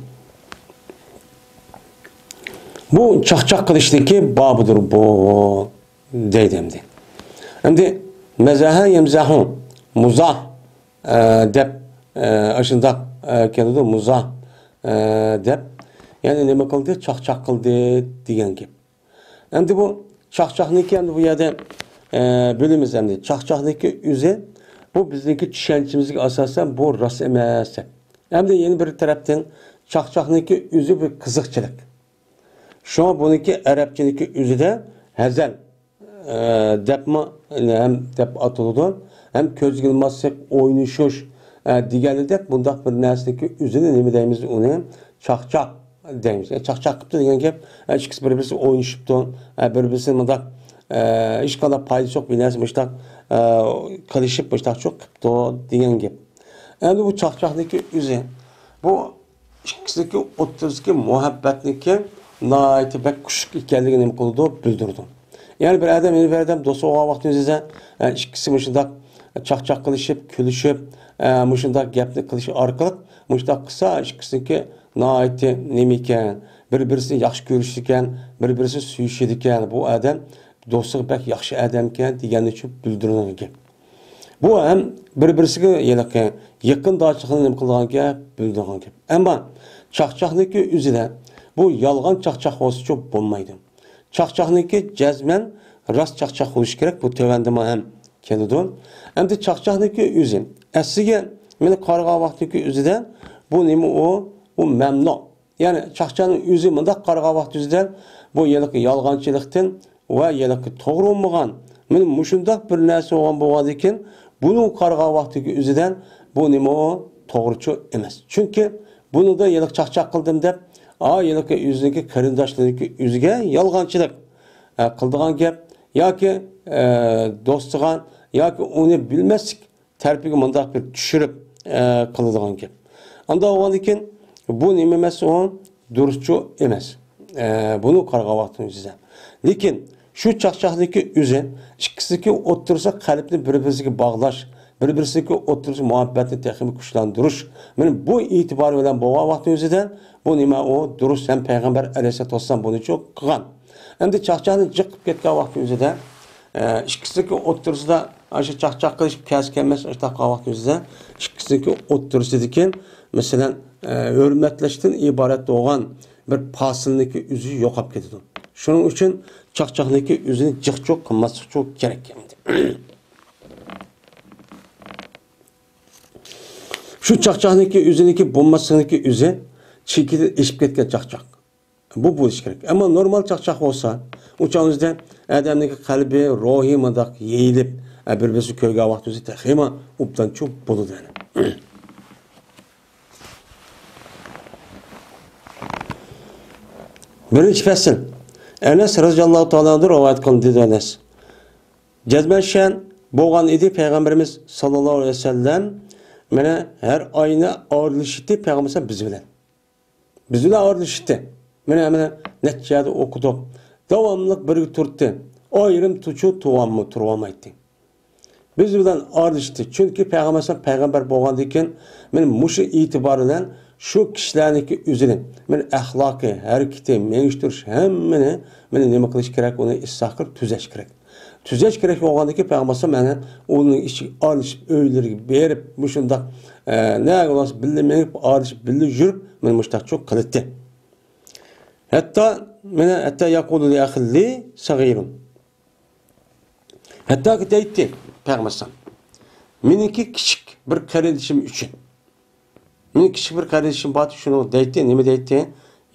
بۇ چاقچاق قىلىشنىڭكى بابىدۇر بۇ. دەيدۇ ئەمدى. ئەمدى مەزەھە يەمزەھۇ، مۇزاھ، ئە، دەپ، ئە، ئاشۇنداق، ئە، كېلىدۇ، مۇزاھ، ئە، دەپ. يەنى نېمە قىلدى؟ چاقچاق قىلدى دېگەن گەپ. ئەمدى بۇ چاقچاقنىڭكى، ئەمدى بۇ يەردە، ئە، بۆلىمىز ئەمدى. چاقچاقنىڭكى ئۆزى، بۇ بىزنىڭكى چۈشەنچىمىزگە ئاساسەن بۇ راست ئەمەس دەپ. ئەمدى يەنە بىر تەرەپتىن چاقچاقنىڭكى ئۆزى بىر قىزىقچىلىق. شۇڭا بۇنىڭكى ئەرەبچىنىڭكى ئۆزىدە ھەزەل، ئە، دەپمۇ ھەم دەپ ئاتىلىدۇ، ھەم كۆزگە ئىلماسلىق، ئوينىشىش، ئە، دېگەنىدەك بۇنداق بىر نەرسىنىڭكى ئۆزىنى نېمە دەيمىز؟ ئۇنى چاقچاق دەيمىز. ئە، چاقچاق قىپتۇ دېگەن گەپ، ئە، ئىككىسى بىر-بىرسىگە ئوينىشىپتۇ، ئە، بىر-بىرسىنى مۇنداق، ئە، ھېچقانداق پايدىسى يوق بىر نەرسە مۇشتاق، ئە، قىلىشىپ مۇشتاقچۇ قىپتۇ دېگەن گەپ. ئەمدى بۇ چاقچاقنىڭكى ئۆزى، بۇ ئىككىسىنىڭكى ئوتتۇرىسىدىكى مۇھەببەتنىڭكى ناھايىتى بەك كۈچلۈك ئىكەنلىكىنى نېمە قىلىدۇ؟ بىلدۈرىدۇ. يەنى بىر ئادەم، يەنە بىر ئادەم دوست بولغان ۋاقتىمىزدا، ئە، ئىككىسى مۇشۇنداق چاقچاق قىلىشىپ، كۈلۈشۈپ، ئە، مۇشۇنداق گەپنى قىلىش ئارقىلىق مۇشۇنداق قىلسا، ئىككىسىنىڭكى ناھايىتى نېمە ئىكەن، بىر-بىرسىنى ياخشى كۆرۈشىدىكەن، بىر-بىرسىنى سۆيۈشىدىكەن، بۇ ئادەم دوستلۇق بەك ياخشى ئادەمكەن دېگەننى شۇ بىلدۈرىدىغان گەپ. بۇ ھەم بىر-بىرسىگە ھېلىقى يېقىنداشلىقنى نېمە قىلىدىغان گەپ، بىلدۈرىدىغان گەپ. ئەمما چاقچاقنىڭكى ئۆزىدە بۇ يالغان چاقچاق بولسىچۇ بولمايدۇ. چاقچاقنىڭكى جەزمەن راست چاقچاق بولۇشى كېرەك، بۇ تۆۋەندىمۇ ھەم كېلىدۇ. ئەمدى چاقچاقنىڭكى ئۆزى، ئەسلىگە مېنى قارىغان ۋاقتىكى ئۆزىدە بۇ نېمە ئۇ؟ بۇ مەمنۇ. يەنى چاقچاقنىڭ ئۆزى مۇنداق قارىغان ۋاقتى يۈزىدىن بۇ ھېلىقى يالغانچىلىقتىن ۋە ھېلىقى توغرا بولمىغان، مانا مۇشۇنداق بىر نەرسە بولغان، بولغاندىكىن بۇنىڭ قارىغان ۋاقتىدىكى ئۆزىدىن بۇ نېمە ئۇ؟ توغرىچۇ ئەمەس. چۈنكى بۇنىڭدا ھېلىقى چاقچاق قىلدىم دەپ، ئا، ھېلىقى ئۆزىنىڭكى قېرىنداشلىرىنىڭكى ئۆزىگە يالغانچىلىق، ئە، قىلىدىغان گەپ ياكى، ئە، دوستىغا ياكى ئۇنى بىلمەسلىك تەرىپىگە مۇنداق بىر چۈشۈرۈپ، ئە، قىلىدىغان گەپ. ئانداق بولغاندىكىن بۇ نېمە ئەمەس ئۇ؟ دۇرۇسچۇ ئەمەس. ئە، بۇنى قارىغان ۋاقتىمىزدا. لېكىن شۇ چاقچاقنىڭكى ئۆزى، ئىككىسىنىڭكى ئوتتۇرىسى قەلبنى بىر-بىرىگە باغلاش، بىر-بىرىسىنىڭكى ئوتتۇرىسى مۇھەببەتنى تېخىمۇ كۈچلەندۈرۈش. مانا بۇ ئېتىبار بىلەن بولغان ۋاقتىمىزدا بۇ نېمە ئۇ؟ دۇرۇس ھەم پەيغەمبەر ئەلەيھىسسالاتۇ ۋەسسالام بۇنىچۇ قىلغان. ئەمدى چاقچاقنى جىق قىلىپ كەتكەن ۋاقتىمىزدا، ئە، ئىككىسىنىڭكى ئوتتۇرىسىدا ئاشۇ چاقچاق قىلىشىپ كەلسە كەلمەس ئاشۇنداق قىلغان ۋاقتىمىزدا ئىككىسىنىڭكى ئوتتۇرىسىدىكى، مەسىلەن، ئە، ھۆرمەتلەشتىن ئىبارەت بولغان بىر پاسىلنىڭكى ئۆزى يوقاپ كېتىدۇ. شۇنىڭ ئۈچۈن چاقچاقنىڭكى ئۆزىنى جىقچۇ قىلماسلىقچۇ كېرەك ئەمدى. شۇ چاقچاقنىڭكى ئۆزىنىڭكى بولماسلىقنىڭكى ئۆزى چېكىدىن ئېشىپ كەتكەن چاقچاق. بۇ بولۇشى كېرەك. ئەمما نورمال چاقچاق بولسا، ئۇ چاغدا ئادەمنىڭ قەلبى، روھى مۇنداق يېيىلىپ، ئە، بىر-بىرسىنى كۆرگەن ۋاقتىمىزدا تېخىمۇ ئوبدانچۇ بولىدۇ يەنە. بىرىنچى پەسىل. ئەنەس رەزىياللاھۇ تائالا ئەنھۇ رىۋايەت قىلدى، دېدى ئەنەس. جەزمەن شەن بولغان ئىدى پەيغەمبىرىمىز ساللاللاھۇ ئەلەيھى ۋەسەللەم، مانا، ھەر ئاينى ئارىلىشىتتى پەيغەمبىر بىز بىلەن. بىز بىلەن ئارىلىشىتتى. مانا، مانا، نەچچە يەردە ئوقۇدۇق. داۋاملىق بىرگە تۇرتتى. ئايرىم تۇچۇ تۇرۇۋالمايتتى. بىز بىلەن ئارىلىشىتتى. چۈنكى پەيغەمبەر پەيغەمبەر بولغاندىن كېيىن، مانا مۇشۇ ئېتىبار بىلەن شۇ كىشىلەرنىڭكى ئۆزىنى، مانا ئەخلاقى، ھەرىكىتى، مېڭىش تۇرۇش ھەممىنى، مانا نېمە قىلىش كېرەك، ئۇنى ئىسلاھ قىلىپ تۈزەش كېرەك. تۈزەش كېرەك بولغاندىكى پەيغەمبەر ئەلەيھىسسالام مانا ئۇنىڭ ئىچىگە ئارىلىشىپ، ئۆيلىرىگە بېرىپ، مۇشۇنداق، ئە، نەگە بولسا بىللە مېڭىپ، ئارىلىشىپ، بىللە يۈرۈپ، مانا مۇشۇنداق چوق قىلاتتى. ھەتتا، مانا، ھەتتا يەقۇلۇ لىئەخىن لى سەغىرۇن. ھەتتاكى دەيتتى پەيغەمبەر ئەلەيھىسسالام، مېنىڭكى كىچىك بىر قېرىندىشىم ئۈچۈن. مېنىڭ كىچىك بىر قېرىندىشىم بار، شۇنىڭغا دەيتتى، نېمە دەيتتى؟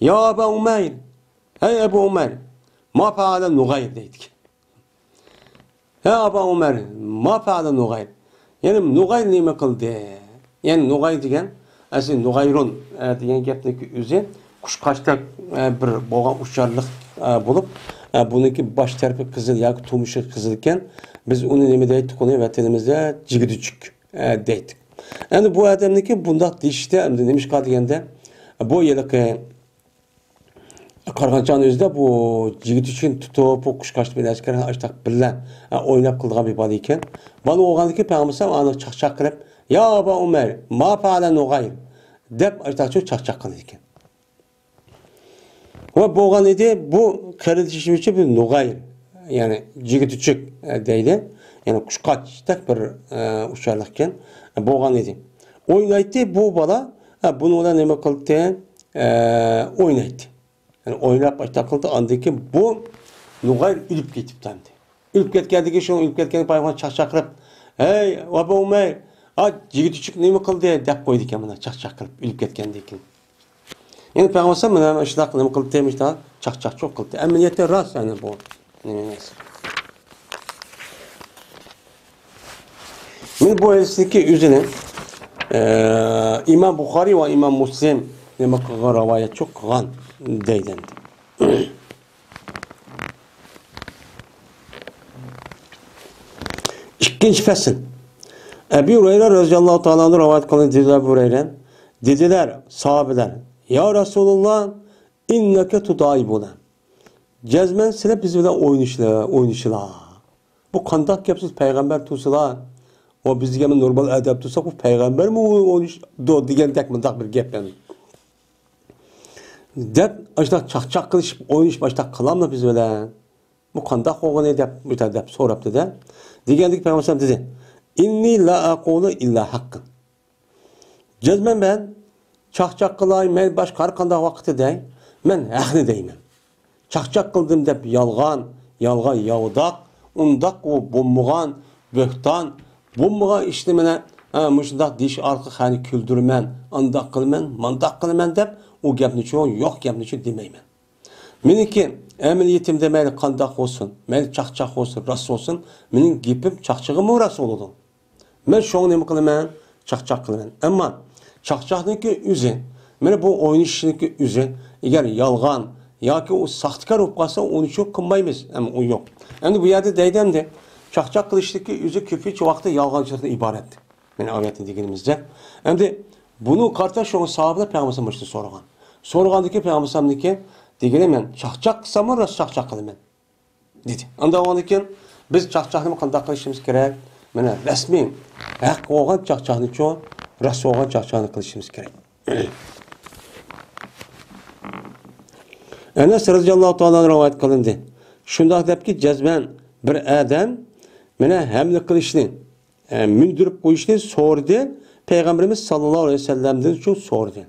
يا ئابا ئۇمەير، ھەي ئەبۇ ئۇمەير، ما فەئەلە نۇغەير دەيدىكەن. ھە ئابا ئۇمەر، ما فەئەلە نۇغەير. يەنى نۇغەير نېمە قىلدى؟ يەنى نۇغەير دېگەن، ئەسلى نۇغەيرۇن، ئە، دېگەن گەپنىڭكى ئۆزى قۇشقاچتەك، ئە، بىر بولغان ئۇچارلىق، ئە، بولۇپ، ئە، بۇنىڭكى باش تەرىپى قىزىل ياكى تۇمشۇقى قىزىل ئىكەن. بىز ئۇنى نېمە دەيتتۇق؟ ئۇنى ۋەتىنىمىزدە جىگدۈچۈك، ئە، دەيتتۇق. ئەمدى بۇ ئادەمنىڭكى بۇنداق دېيىشىدە ئەمدى نېمىشقا دېگەندە، بۇ ھېلىقى قارىغانچانىڭ ئۆزىدە بۇ يىگىت ئۈچۈن تۇتۇپ، بۇ قۇشقاچ بىلەن ئەسكەر ئاشتاق بىللە، ئە، ئويناپ قىلىدىغان بىر بالا ئىكەن. بالا بولغاندىكىن پەيغەمبەر ئەلەيھىسسالام ئانى چاقچاق قىلىپ، يا ئابا ئۇمەر، ما فەئەلە نۇغەير دەپ ئاشتاق چاقچاق قىلىدىكەن. ۋە بولغان ئىدى، بۇ قېرىندىشىم ئۈچۈن بىر نۇغەير، يەنى جىگىتۈچۈك، ئە، دەيدۇ. يەنى قۇشقاچتەك بىر، ئە، ئۇچارلىق ئىكەن. بولغان ئىدى. ئوينايتتى بۇ بالا، ئە، بۇنىڭ بىلەن نېمە قىلدى؟ ئە، ئوينايتتى. يەنى ئويناپ ئاشتاق قىلدى، ئاندىن كېيىن بۇ نۇغاير ئۆلۈپ كېتىپتۇ ئەمدى. ئۆلۈپ كەتكەندىن كېيىن شۇ ئۆلۈپ كەتكەن پايغان چاقچاق قىلىپ، ھەي، ۋاپا ئۇمەي، ئا، جىگىتۈچۈك نېمە قىلدى؟ دەپ قويىدىكەن مانا چاقچاق قىلىپ ئۆلۈپ كەتكەندىن كېيىن. يەنى پەيغەمبەر ئەلەيھىسسالام مانا شۇنداق نېمە قىلدى، مۇشۇنداق چاقچاق چوق قىلدى. ئەمەلىيەتتە راست يەنى بۇ نېمە ئەمەس. مانا بۇ ھەدىسنىڭكى ئۆزىنى، ئە، ئىمام بۇخارىي ۋە ئىمام مۇسلىم نېمە قىلغان، رىۋايەت چوق قىلغان دەيدۇ ئەمدى. ئىككىنچى پەسىل. ئەبۇ ھۇرەيرە رەزىياللاھۇ تائالا ئەنھۇ رىۋايەت قىلغان دېدى ئەبۇ ھۇرەيرە. دېدىلەر ساھابىلەر، يا رەسۇلاللا، ئىننەكە تۇدائىبۇنا. جەزمەن سىلەر بىز بىلەن ئوينىشىلا، ئوينىشىلا. بۇ قانداق گەپ سىز پەيغەمبەر تۇرسىلا، ئۇ بىز دېگەن نورمال ئادەم تۇرسا، بۇ پەيغەمبەرمۇ ئوينىشىدۇ دېگەندەك مۇنداق بىر گەپ يەنى. دەپ، ئاشۇنداق چاقچاق قىلىشىپ، ئوينىشىپ، ئاشۇنداق قىلاملا بىز بىلەن؟ بۇ قانداق بولغىنى دەپ، بۇ دەپ سوراپتۇ-دە. دېگەندىكى پەيغەمبەر دېدى، ئىننى لا ئەقۇلۇ ئىللا ھەققەن. جەزمەن مەن چاقچاق قىلاي، مەن باشقا ھەر قانداق ۋاقىتتا دەي، مەن ھەقنى دەيمەن. چاقچاق قىلدىم دەپ يالغان، يالغان ياۋىداق، ئۇنداق ئۇ بولمىغان، بۆھتان، بولمىغان ئىشنى مانا ھە، مۇشۇنداق دېيىش ئارقىلىق خەقنى كۈلدۈرىمەن، ئانداق قىلىمەن، مانداق قىلىمەن دەپ، ئۇ گەپنىچۇ، يوق گەپنىچۇ دېمەيمەن. مېنىڭكى ئەمەلىيىتىمدە مەيلى قانداق بولسۇن، مەيلى چاقچاق بولسۇن، راست بولسۇن، مېنىڭ گېپىم چاقچىقىمۇ راست بولىدۇ. مەن شۇڭا نېمە قىلىمەن؟ چاقچاق قىلىمەن. ئەمما چاقچاقنىڭكى ئۆزى، مانا بۇ ئوينىشىشنىڭكى ئۆزى، ئەگەر يالغان ياكى ئۇ ساختىكار بولۇپ قالسا، ئۇنى شۇ قىلمايمىز. ئەمما ئۇ يوق. ئەمدى بۇ يەردە دەيدۇ ئەمدى، چاقچاق قىلىشتىكى ئۆزى كۆپىنچە ۋاقىتتا يالغانچىلىقتىن ئىبارەت. مانا ئايەتتە دېگىنىمىزدە. ئەمدى بۇنى قارىتا شۇڭا ساھابىلەر پەيغەمبەر مۇشۇنى سورىغان. سورىغاندىكى پەيغەمبەر دېگىنى، مەن چاقچاق قىلساممۇ راست چاقچاق قىلىمەن. دېدى. ئاندىن كېيىن بىز چاقچاقنى قانداق قىلىشىمىز كېرەك؟ مانا رەسمىي، ھەق بولغان چاقچاقنىچۇ، راست بولغان چاقچاقنى قىلىشىمىز كېرەك. ئەنەس رەزىياللاھۇ تائالا ئەنھۇ رىۋايەت قىلىندى. شۇنداق دەپكى، جەزمەن بىر ئادەم مانا ھەملە قىلىشنى، ئە، مىندۈرۈپ قويۇشنى سورىدى. پەيغەمبىرىمىز ساللاللاھۇ ئەلەيھى ۋەسەللەمدىن شۇ سورىدى.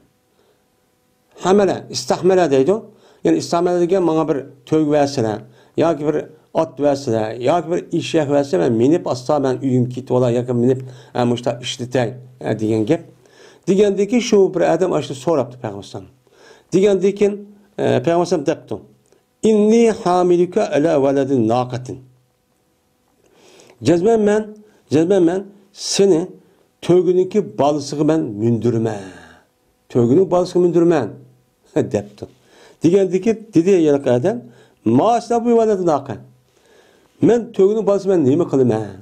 ھەمەلە، ئىستەھمەلە دەيدۇ. يەنى ئىستەھمەلە دېگەن ماڭا بىر تۆگە بەرسىلە، ياكى بىر ئات بەرسىلە، ياكى بىر ئېشەك بەرسە، مەن مىنىپ ئاستا مەن ئۆيۈمگە كېتىۋالاي، ياكى مىنىپ، ئە، مۇشتا ئىشلىتەي، ئە، دېگەن گەپ. دېگەندىكى شۇ بىر ئادەم ئاشۇ سوراپتۇ پەيغەمبەر. دېگەندىكىن، ئە، پەيغەمبەر دەپتۇ، «ئىننى ھامىلۇكە ئەلە ۋەلەدى ناقەتىن.» جەزمەن مەن، جەزمەن مەن سېنى تۆگىنىڭكى بالىسىغا مەن مىندۈرىمەن. تۆگىنىڭ بالىسىغا مىندۈرىمەن، دەپتۇ. دېگەندىكى، دېدى يەنە ئادەم، «ما ئەسنەئۇ بىۋەلەدى ناقە.» مەن تۆگىنىڭ بالىسى مەن نېمە قىلىمەن؟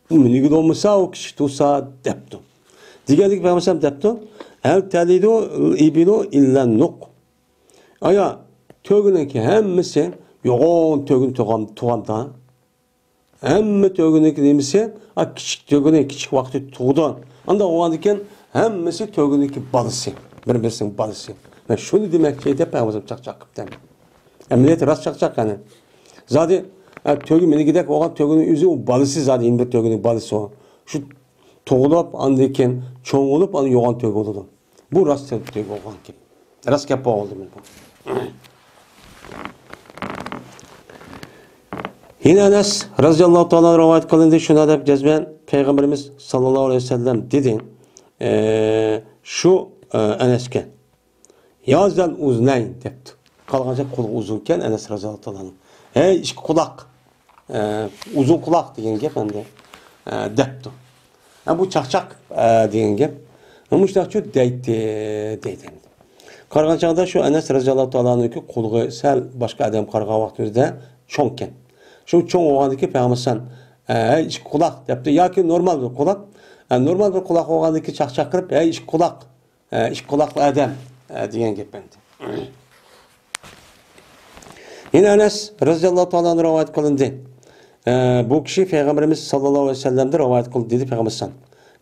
ئۇ مىنىگىلى بولمىسا، ئۇ كىچىك تۇرسا، دەپتۇ. دېگەندىكى پەيغەمبەر دەپتۇ، «ھەل تەلىدۇ ئىبىلۇ ئىللا نۇق.» ئايا، تۆگىنىڭكى ھەممىسى يوغان تۆگىنى تۇغام-، تۇغامدا. ھەممە تۆگىنىڭكى نېمىسى؟ ئا، كىچىك تۆگىنى، كىچىك ۋاقتى تۇغىدۇ. ئانداق بولغاندىكىن ھەممىسى تۆگىنىڭكى بالىسى. بىر-، بىرسىنىڭ بالىسى. مەن شۇنى دېمەكچى دەپ پەيغەمبەر چاقچاق قىپتۇ. ئەمەلىيەتتە راست چاقچاق قېنى. زادى، ئە، تۆگە مېنىڭكىدەك بولغان تۆگىنىڭ ئۆزى ئۇ بالىسى زادى يەنە بىر تۆگىنىڭ بالىسى ئۇ. شۇ تۇغۇلۇپ، ئاندىن كېيىن چوڭ بولۇپ، ئاندىن يوغان تۆگە بولىدۇ. بۇ راست تۆگە بولغان گەپ. راست گەپ بولدى بۇ. يەنە ئەنەس رەزىياللاھۇ تائالا رىۋايەت قىلىندى، شۇنداق دەپ جەزمەن پەيغەمبىرىمىز ساللاللاھۇ ئەلەيھى ۋەسەللەم دېدى، ئە، شۇ، ئە، ئەنەسكە، «يا زەل ئۇزنەين» دەپتۇ. قالغانچە قۇلىقى ئۇزۇنكەن ئەنەس رەزىياللاھۇ تائالا ئەنھۇ. «ھەي، ئىككى قۇلاق، ئە، ئۇزۇن قۇلاق» دېگەن گەپ ئەمدى، ئە، دەپتۇ. ھە، بۇ چاقچاق، ئە، دېگەن گەپ. مۇشۇنداقچۇ دەيتتى، دەيدۇ ئەمدى. قارىغان چاغدا شۇ ئەنەس رەزىياللاھۇ تائالا ئەنھۇكى قۇلىقى سەل باشقا ئادەم قارىغان ۋاقتىمىزدا چوڭكەن. شۇ چوڭ بولغاندىكى پەيغەمبەر، ئە، ھەي، ئىككى قۇلاق دەپتۇ ياكى نورمال بىر قۇلاق. ئە، نورمال بىر قۇلاق بولغاندىكى چاقچاق قىلىپ، «ھەي، ئىككى قۇلاق، ئە، ئىككى قۇلاقلىق ئادەم»، ئە، دېگەن گەپ ئەمدى. يەنە ئەنەس رەزىياللاھۇ تائالا ئەنھۇ رىۋايەت قىلىندى. ئە، بۇ كىشى پەيغەمبىرىمىز ساللاللاھۇ ئەلەيھى ۋەسەللەمدىن رىۋايەت قىلدى، دېدى پەيغەمبەر،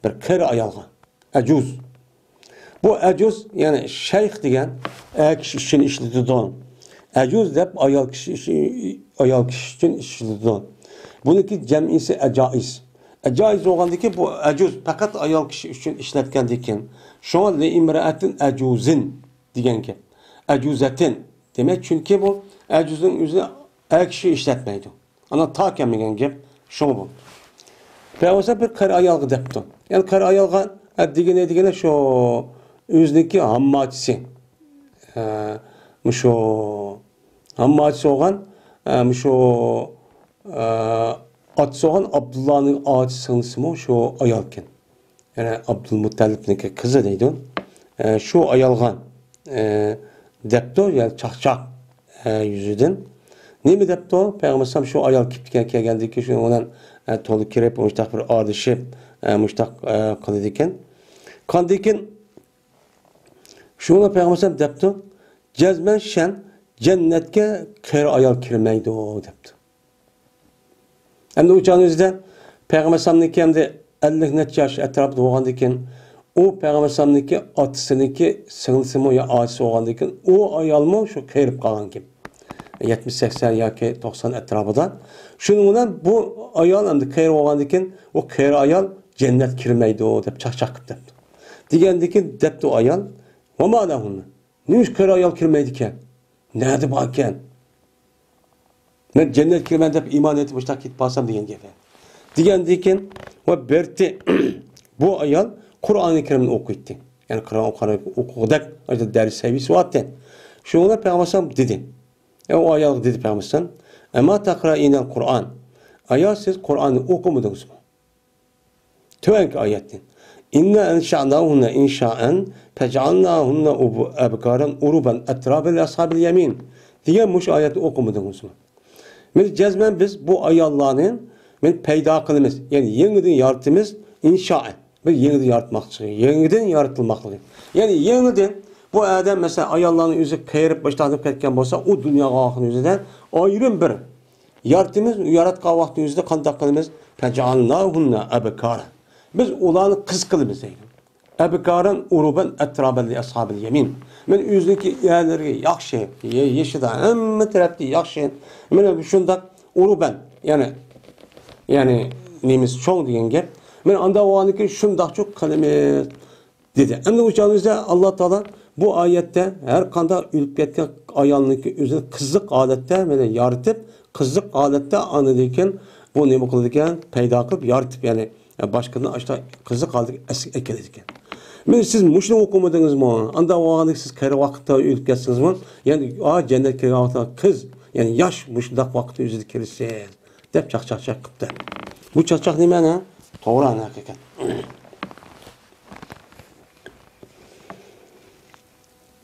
بىر قېرى ئايالغا، ئەجۇز. بۇ ئەجۇز، يەنى شەيخ دېگەن ئەر كىشى ئۈچۈن ئىشلىتىدۇ. ئەجۇز دەپ ئايال كىشى ئۈچۈن، ئايال كىشى ئۈچۈن ئىشلىتىدۇ. بۇنىڭكى جەمئىسى ئەجائىز. ئەجائىز بولغاندىكى بۇ ئەجۇز پەقەت ئايال كىشى ئۈچۈن ئىشلەتكەندىكىن، شۇڭا لىئىمرەئەتىن ئەجۇزىن دېگەن گەپ. ئەجۇزەتىن. دېمەك، چۈنكى بۇ ئەجۇزنىڭ ئۆزىنى ئەر كىشى ئىشلەتمەيدۇ. ئانا تا كەلمىگەن گەپ شۇڭا بۇ. پەيغەمبەر بىر قېرى ئايالغا دەپتۇ. يەنى قېرى ئايالغا، ئە، دېگىنى، دېگىنى شۇ ئۆزىنىڭكى ھامماچىسى. ئە، مۇشۇ ھامماچىسى بولغان، ئە، مۇشۇ، ئە، ئاتىسى بولغان ئابدۇللانىڭ ئاچا سىڭلىسىمۇ شۇ ئايالكەن. يەنى ئابدۇلمۇتتەلىپنىڭكى قىزى دەيدۇ. ئە، شۇ ئايالغا، ئە، دەپتۇ، يەنى چاقچاق، ئە، يۈزىدىن. نېمە دەپتۇ؟ پەيغەمبەر ئەلەيھىسسالام شۇ ئايال كېپتىكەن، كەلگەندىن كېيىن شۇنىڭ بىلەن، ئە، تولا كىرىپ، مۇشتاق بىر ئارىلىشىپ، ئە، مۇشتاق، ئە، قىلىدىكەن. قاندىكىن شۇنى پەيغەمبەر ئەلەيھىسسالام دەپتۇ، جەزمەن شەن جەننەتكە قېرى ئايال كىرمەيدۇ دەپتۇ. ئەمدى ئۇ چاغنىڭ ئۆزىدە پەيغەمبەر ئەلەيھىسسالامنىڭكى ئەمدى ئەللىك نەچچە ياش ئەتراپىدا بولغاندىكىن، ئۇ پەيغەمبەر ئەلەيھىسسالامنىڭكى ئاتىسىنىڭكى سىڭلىسىمۇ يا ئاچىسى بولغاندىكىن، ئۇ ئايالمۇ شۇ قېرىپ قالغانكەن. يەتمىش، سەكسەن ياكى توقسان ئەتراپىدا. شۇنىڭ بىلەن بۇ ئايال ئەمدى قېرى بولغاندىكىن، ئۇ قېرى ئايال جەننەت كىرمەيدۇ دەپ چاقچاق قىلىپ دەپتۇ. دېگەندىكىن دەپتۇ ئايال، ۋەما لەھۇننە. نېمە ئۈچۈن قېرى ئايال كىرمەيدىكەن؟ نەدە باركەن؟ مەن جەننەتكە كىرىمەن دەپ ئىمان ئېيتىپ مۇشۇنداق كېتىپ بارسام دېگەن گەپ. دېگەندىكىن، ۋە بەرتى، بۇ ئايال قۇرئانى كەرىمنى ئوقۇيتتى. يەنى قۇرئان ئوقۇغاندەك دەرس سەۋىيەسى بارتتى. شۇڭا پەيغەمبەر ئەلەيھىسسالام دېدى. ئە، ئۇ ئايالغا دېدى پەيغەمبەر ئەلەيھىسسالام، «ئەمما تەقرەئىنەل قۇرئان.» ئايال، سىز قۇرئاننى ئوقۇمىدىڭىزمۇ؟ تۆۋەنكى ئايەتتىن. «ئىننا ئەنشەئناھۇننە ئىنشائەن، پەجئەلناھۇننە ئۇب-، ئەبكارەن ئۇرۇبەن ئەترابەن لىئەسھابىل يەمىن» دېگەن مۇشۇ ئايەتنى ئوقۇمىدىڭىزمۇ؟ مانا جەزمەن بىز بۇ ئاياللارنى مانا پەيدا قىلىمىز، يەنى يېڭىدىن يارىتىمىز، ئىنشائەن. بىر يېڭىدىن ياراتماقچى، يېڭىدىن يارىتىلماقلىقى. يەنى يېڭىدىن بۇ ئادەم، مەسىلەن، ئاياللارنى ئۆزى قېرىپ باشلاپ كەتكەن بولسا، ئۇ دۇنياغا ئاخىرىنى ئۆزىدىن ئايرىم بىر يارىتىمىز، ياراتقان ۋاقتى ئۆزىدە قانداق قىلىمىز؟ «پەجئەلناھۇننە ئەبكارا.» بىز ئۇلارنى قىز قىلىمىز دەيدۇ. «ئەبكارەن ئۇرۇبەن ئەترابەن لىئەسھابىل يەمىن.» مانا ئۆزىنىڭكى ئەرلىرىگە ياخشى، يېشىدا ھەممە تەرەپتە ياخشى. مانا شۇنداق ئۇرۇبەن، يەنى، يەنى نېمىسى چوڭ دېگەن گەپ. مانا ئانداق بولغاندىكىن شۇنداقچۇ قىلىمىز دېدى. ئەمدى ئۇ چاغدا ئاللا تائالا بۇ ئايەتتە ھەر قانداق ئۆلۈپ كەتكەن ئايالنىڭكى ئۆزىنى قىزىق ھالەتتە مانا يارىتىپ، قىزىق ھالەتتە ئاندىن كېيىن بۇ نېمە قىلىدىكەن؟ پەيدا قىلىپ، يارىتىپ، يەنى باشقىدىن ئاشتا قىزىق ھالەتتە ئەسلىگە ئەكېلىدىكەن. مانا سىز مۇشۇنى ئوقۇمىدىڭىزمۇ؟ ئانداق بولغاندا سىز قېرى ۋاقىتتا ئۆلۈپ كەتسىڭىزمۇ؟ يەنى، ئا، جەننەتكە كىرگەن ۋاقىتتا قىز، يەنى ياش مۇشۇنداق ۋاقىتتا ئۆزىدە كىرىسىز، دەپ چاقچاق قىپتۇ. بۇ چاقچاق نېمە؟ توغرا ھەقىقەت.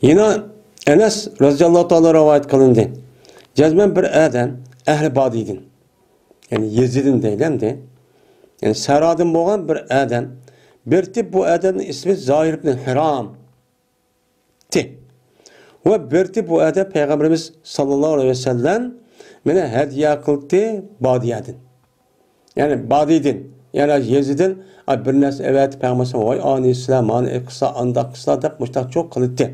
يەنە ئەنەس رەزىياللاھۇ تائالا رىۋايەت قىلىندى. جەزمەن بىر ئادەم ئەھلى بادىدىن، يەنى يېزىدىن دەيلى ئەمدى. يەنى سەھرادىن بولغان بىر ئادەم. بىرتى بۇ ئادەمنىڭ ئىسمى زاھىر ئىبن ھىرام. تى. ۋە بىرتى بۇ ئادەم پەيغەمبىرىمىز ساللاللاھۇ ئەلەيھى ۋەسەللەم مېنى ھەدىيە قىلدى بادىيەدىن. يەنى بادىدىن، يەنى يېزىدىن، ئا، بىر نەرسە ئەۋەتىپ پەيغەمبەر، «ۋاي ئانى سىلەر، مانا قىلسا، ئانداق قىلسا» دەپ مۇشتاق چوق قىلىتتى.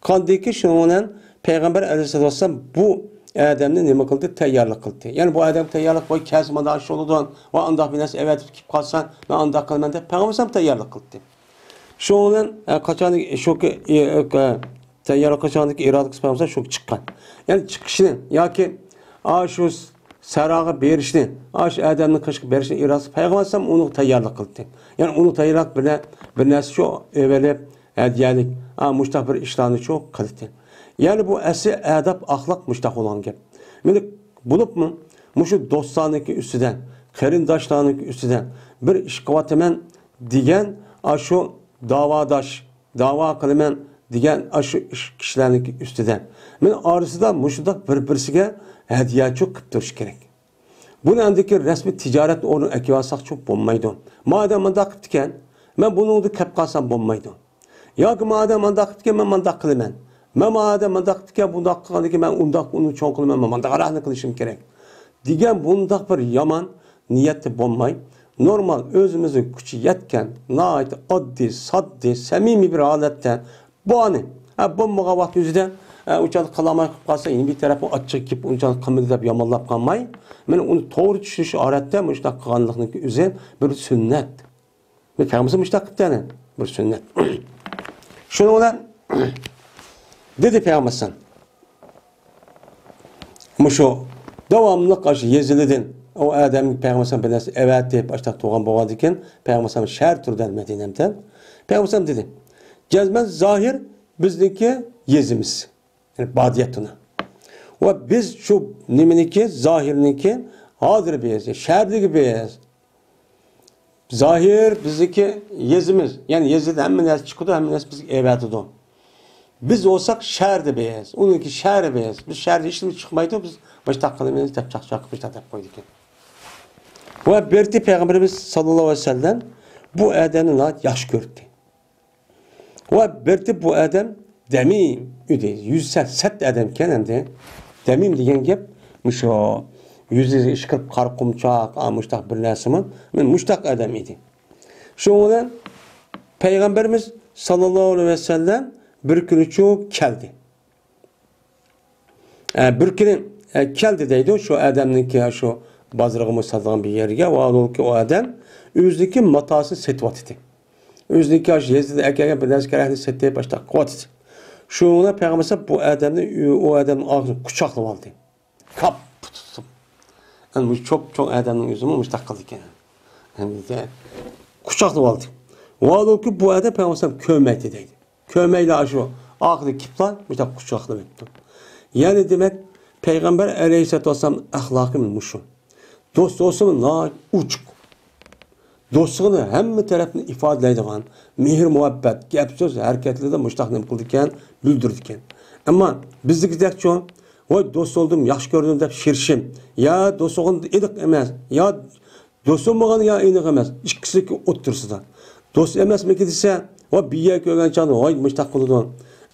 قاندىكى شۇنىڭ بىلەن پەيغەمبەر ئەلەيھىسسالاتۇ ۋەسسالام بۇ ئادەمنى نېمە قىلدى؟ تەييارلىق قىلدى. يەنى بۇ ئادەم تەييارلىق، «ۋاي كەلسە مانا شۇ بولىدۇ، ۋاي ئانداق بىر نەرسە ئەۋەتىپ كېلىپ قالسا، مەن ئانداق قىلىمەن» دەپ پەيغەمبەر ئەلەيھىسسالام تەييارلىق قىلدى. شۇنىڭ بىلەن، ئە، قاچان شۇ، ئە، ئە، تەييارلىق قىلىشقاندىكى ئىرادە قىلسا پەيغەمبەر شۇ چىققان. يەنى چىقىشنى ياكى ئاشۇ سەھراغا بېرىشنى، ئاشۇ ئادەمنى قېشىغا بېرىشنى ئىرادىسى پەيغەمبەر ئەلەيھىسسالام ئۇنىڭغا تەييارلىق قىلدى. يەنى ئۇنىڭغا تەييارلىق بىر نە-، بىر نەرسە شۇ ئېۋەلىپ، ھەدىيەلىك، ئا، مۇشتاق بىر ئىشلارنى شۇ قىلدى. يەنى بۇ ئەسلى ئاداب، ئەخلاق مۇشتاق بولغان گەپ. مانا بولۇپمۇ مۇشۇ دوستلارنىڭكى ئۈستىدە، قېرىنداشلارنىڭكى ئۈستىدە بىر ئىش قىلىۋاتىمەن دېگەن ئاشۇ داۋاداش، داۋا قىلىمەن دېگەن ئاشۇ ئىش كىشىلەرنىڭكى ئۈستىدە. مانا ئارىسىدا مۇشۇنداق بىر-بىرسىگە ھەدىيەچۇ قىلىپ تۇرۇش كېرەك. بۇنى ئەمدىكى رەسمىي تىجارەت ئورنىغا ئەكىۋالساقچۇ بولمايدۇ. مادەم مۇنداق قىپتىكەن، مەن بۇنىڭدا كەپ قالسام بولمايدۇ. ياكى مادەم مۇنداق قىپتىكەن، مەن مۇنداق قىلىمەن. مەن مادەم مۇنداق قىپتىكەن، بۇنداق قىلغاندىكىن مەن ئۇنداق ئۇنى چوڭ قىلىمەن، مەن مۇنداقراقنى قىلىشىم كېرەك دېگەن بۇنداق بىر يامان نىيەتتە بولماي، نورمال ئۆزىمىزنىڭ كۈچى يەتكەن، ناھايىتى ئاددىي، ساددىي، سەمىمىي بىر ھالەتتە بۇنى، ھە، بولمىغان ۋاقىت ئۆزىدە، ھە، ئۇنچىلىك قىلالماي قېلىپ قالسا، يەنە بىر تەرەپمۇ ئاچچىقى كېلىپ ئۇنچىلىك قىلمىدى دەپ يامانلاپ قالماي، مانا ئۇنى توغرا چۈشىنىش ھالەتتە مۇشۇنداق قىلغانلىقنىڭ ئۆزى بىر سۈننەت. بىر پەيغەمبىرىمىز مۇشۇنداق قىپتۇ يەنى، بىر سۈننەت. شۇنىڭ بىلەن دېدى پەيغەمبىرىمىز، مۇشۇ داۋاملىق ئاشۇ يېزىلىدىن ئۇ ئادەم پەيغەمبىرىمىز بىر نەرسە ئەۋەتىپ، ئاشۇنداق تۇرغان بولغاندىكىن، پەيغەمبىرىمىز شەھەر تۇرىدۇ مەدىنەدە. پەيغەمبىرىمىز دېدى، جەزمەن زاھىر بىزنىڭكى يېزىمىز. يەنى بادىيەتۇنا. ۋە بىز شۇ نېمىنىڭكى، زاھىرنىڭكى ھازىر بىز، شەھەردىكى بىز. زاھىر بىزنىڭكى يېزىمىز. يەنى يېزىدا ھەممە نەرسە چىقىدۇ، ھەممە نەرسە بىزگە ئەۋەتىدۇ. بىز بولساق شەھەردە بىز، ئۇنىڭكى شەھىرى بىز. بىز شەھەردە ھېچنېمە چىقمايدۇ، بىز مۇشۇنداق قىلىمىز دەپ چاقچاق قىلىپ مۇشۇنداق دەپ قويىدىكەن. ۋە بىرتى پەيغەمبىرىمىز ساللاللاھۇ ئەلەيھى ۋەسەللەم بۇ ئادەمنى ناھايىتى ياخشى كۆردى. ۋە بىرتى بۇ ئادەم دەمىم ئىدى. يۈزى سەت، سەت ئادەمكەن ئەمدى. دەمىم دېگەن گەپ مۇشۇ يۈزى ئىشقىرىپ قارا قۇمچاق، ئا، مۇشتاق بىر نەرسىمۇ. مانا مۇشتاق ئادەم ئىدى. شۇنىڭ بىلەن پەيغەمبىرىمىز ساللاللاھۇ ئەلەيھى ۋەسەللەم بىر كۈنى شۇ كەلدى. ئە، بىر كۈنى، ئە، كەلدى دەيدۇ، شۇ ئادەمنىڭكى شۇ بازىرىغىمۇ ساتىدىغان بىر يەرگە، ۋە ھالبۇكى ئۇ ئادەم ئۆزىنىڭكى ماتاسىنى سېتىۋاتىدۇ. ئۆزىنىڭكى شۇ يېزىدىن ئەكەلگەن بىر نەرسە كېرەكنى سېتىپ، ئاشۇنداق قىلىۋاتىدۇ. شۇنىڭ بىلەن پەيغەمبەر بۇ ئادەمنى، ئۇ ئادەمنىڭ ئاغزىنى قۇچاقلىۋالدى. كاپ تۇتۇپ. ئەنە مۇشۇ چوپ-چوڭ ئادەمنىڭ ئۆزىمۇ مۇشۇنداق قىلىدىكەن. ئەمدى قۇچاقلىۋالدى. ۋالۇكى بۇ ئادەم پەيغەمبەر ئەلەيھىسسالام كۆرمەيتتى دەيدى. كۆرمەيلا شۇ ئاخىرى كېپلا مۇشۇنداق قۇچاقلاپ ئۆپتۇ. يەنى دېمەك، پەيغەمبەر ئەلەيھىسسالاتۇ ۋەسسالام ئەخلاقى مۇشۇ. دوست بولسىمۇ ناھايىتى ئوچۇق. دوستلۇقىنى ھەممە تەرەپتىن ئىپادىلەيدىغان، مېھىر-مۇھەببەت، گەپ-سۆز، ھەرىكەتلىرىدە مۇشۇنداق نېمە قىلىدىكەن، بىلدۈرىدىكەن. ئەمما بىزدىكىدەكچۇ، ۋاي دوست بولدۇم، ياخشى كۆردۈم دەپ شىرشىم، يا دوست بولغان ئېنىق ئەمەس، يا دوست بولمىغان يا ئېنىق ئەمەس، ئىككىسىنىڭ ئوتتۇرىسىدا. دوست ئەمەسمىكى دېسە، ۋاي بىر يەر كۆرگەن چاغدا ۋاي مۇشۇنداق قىلىدۇ.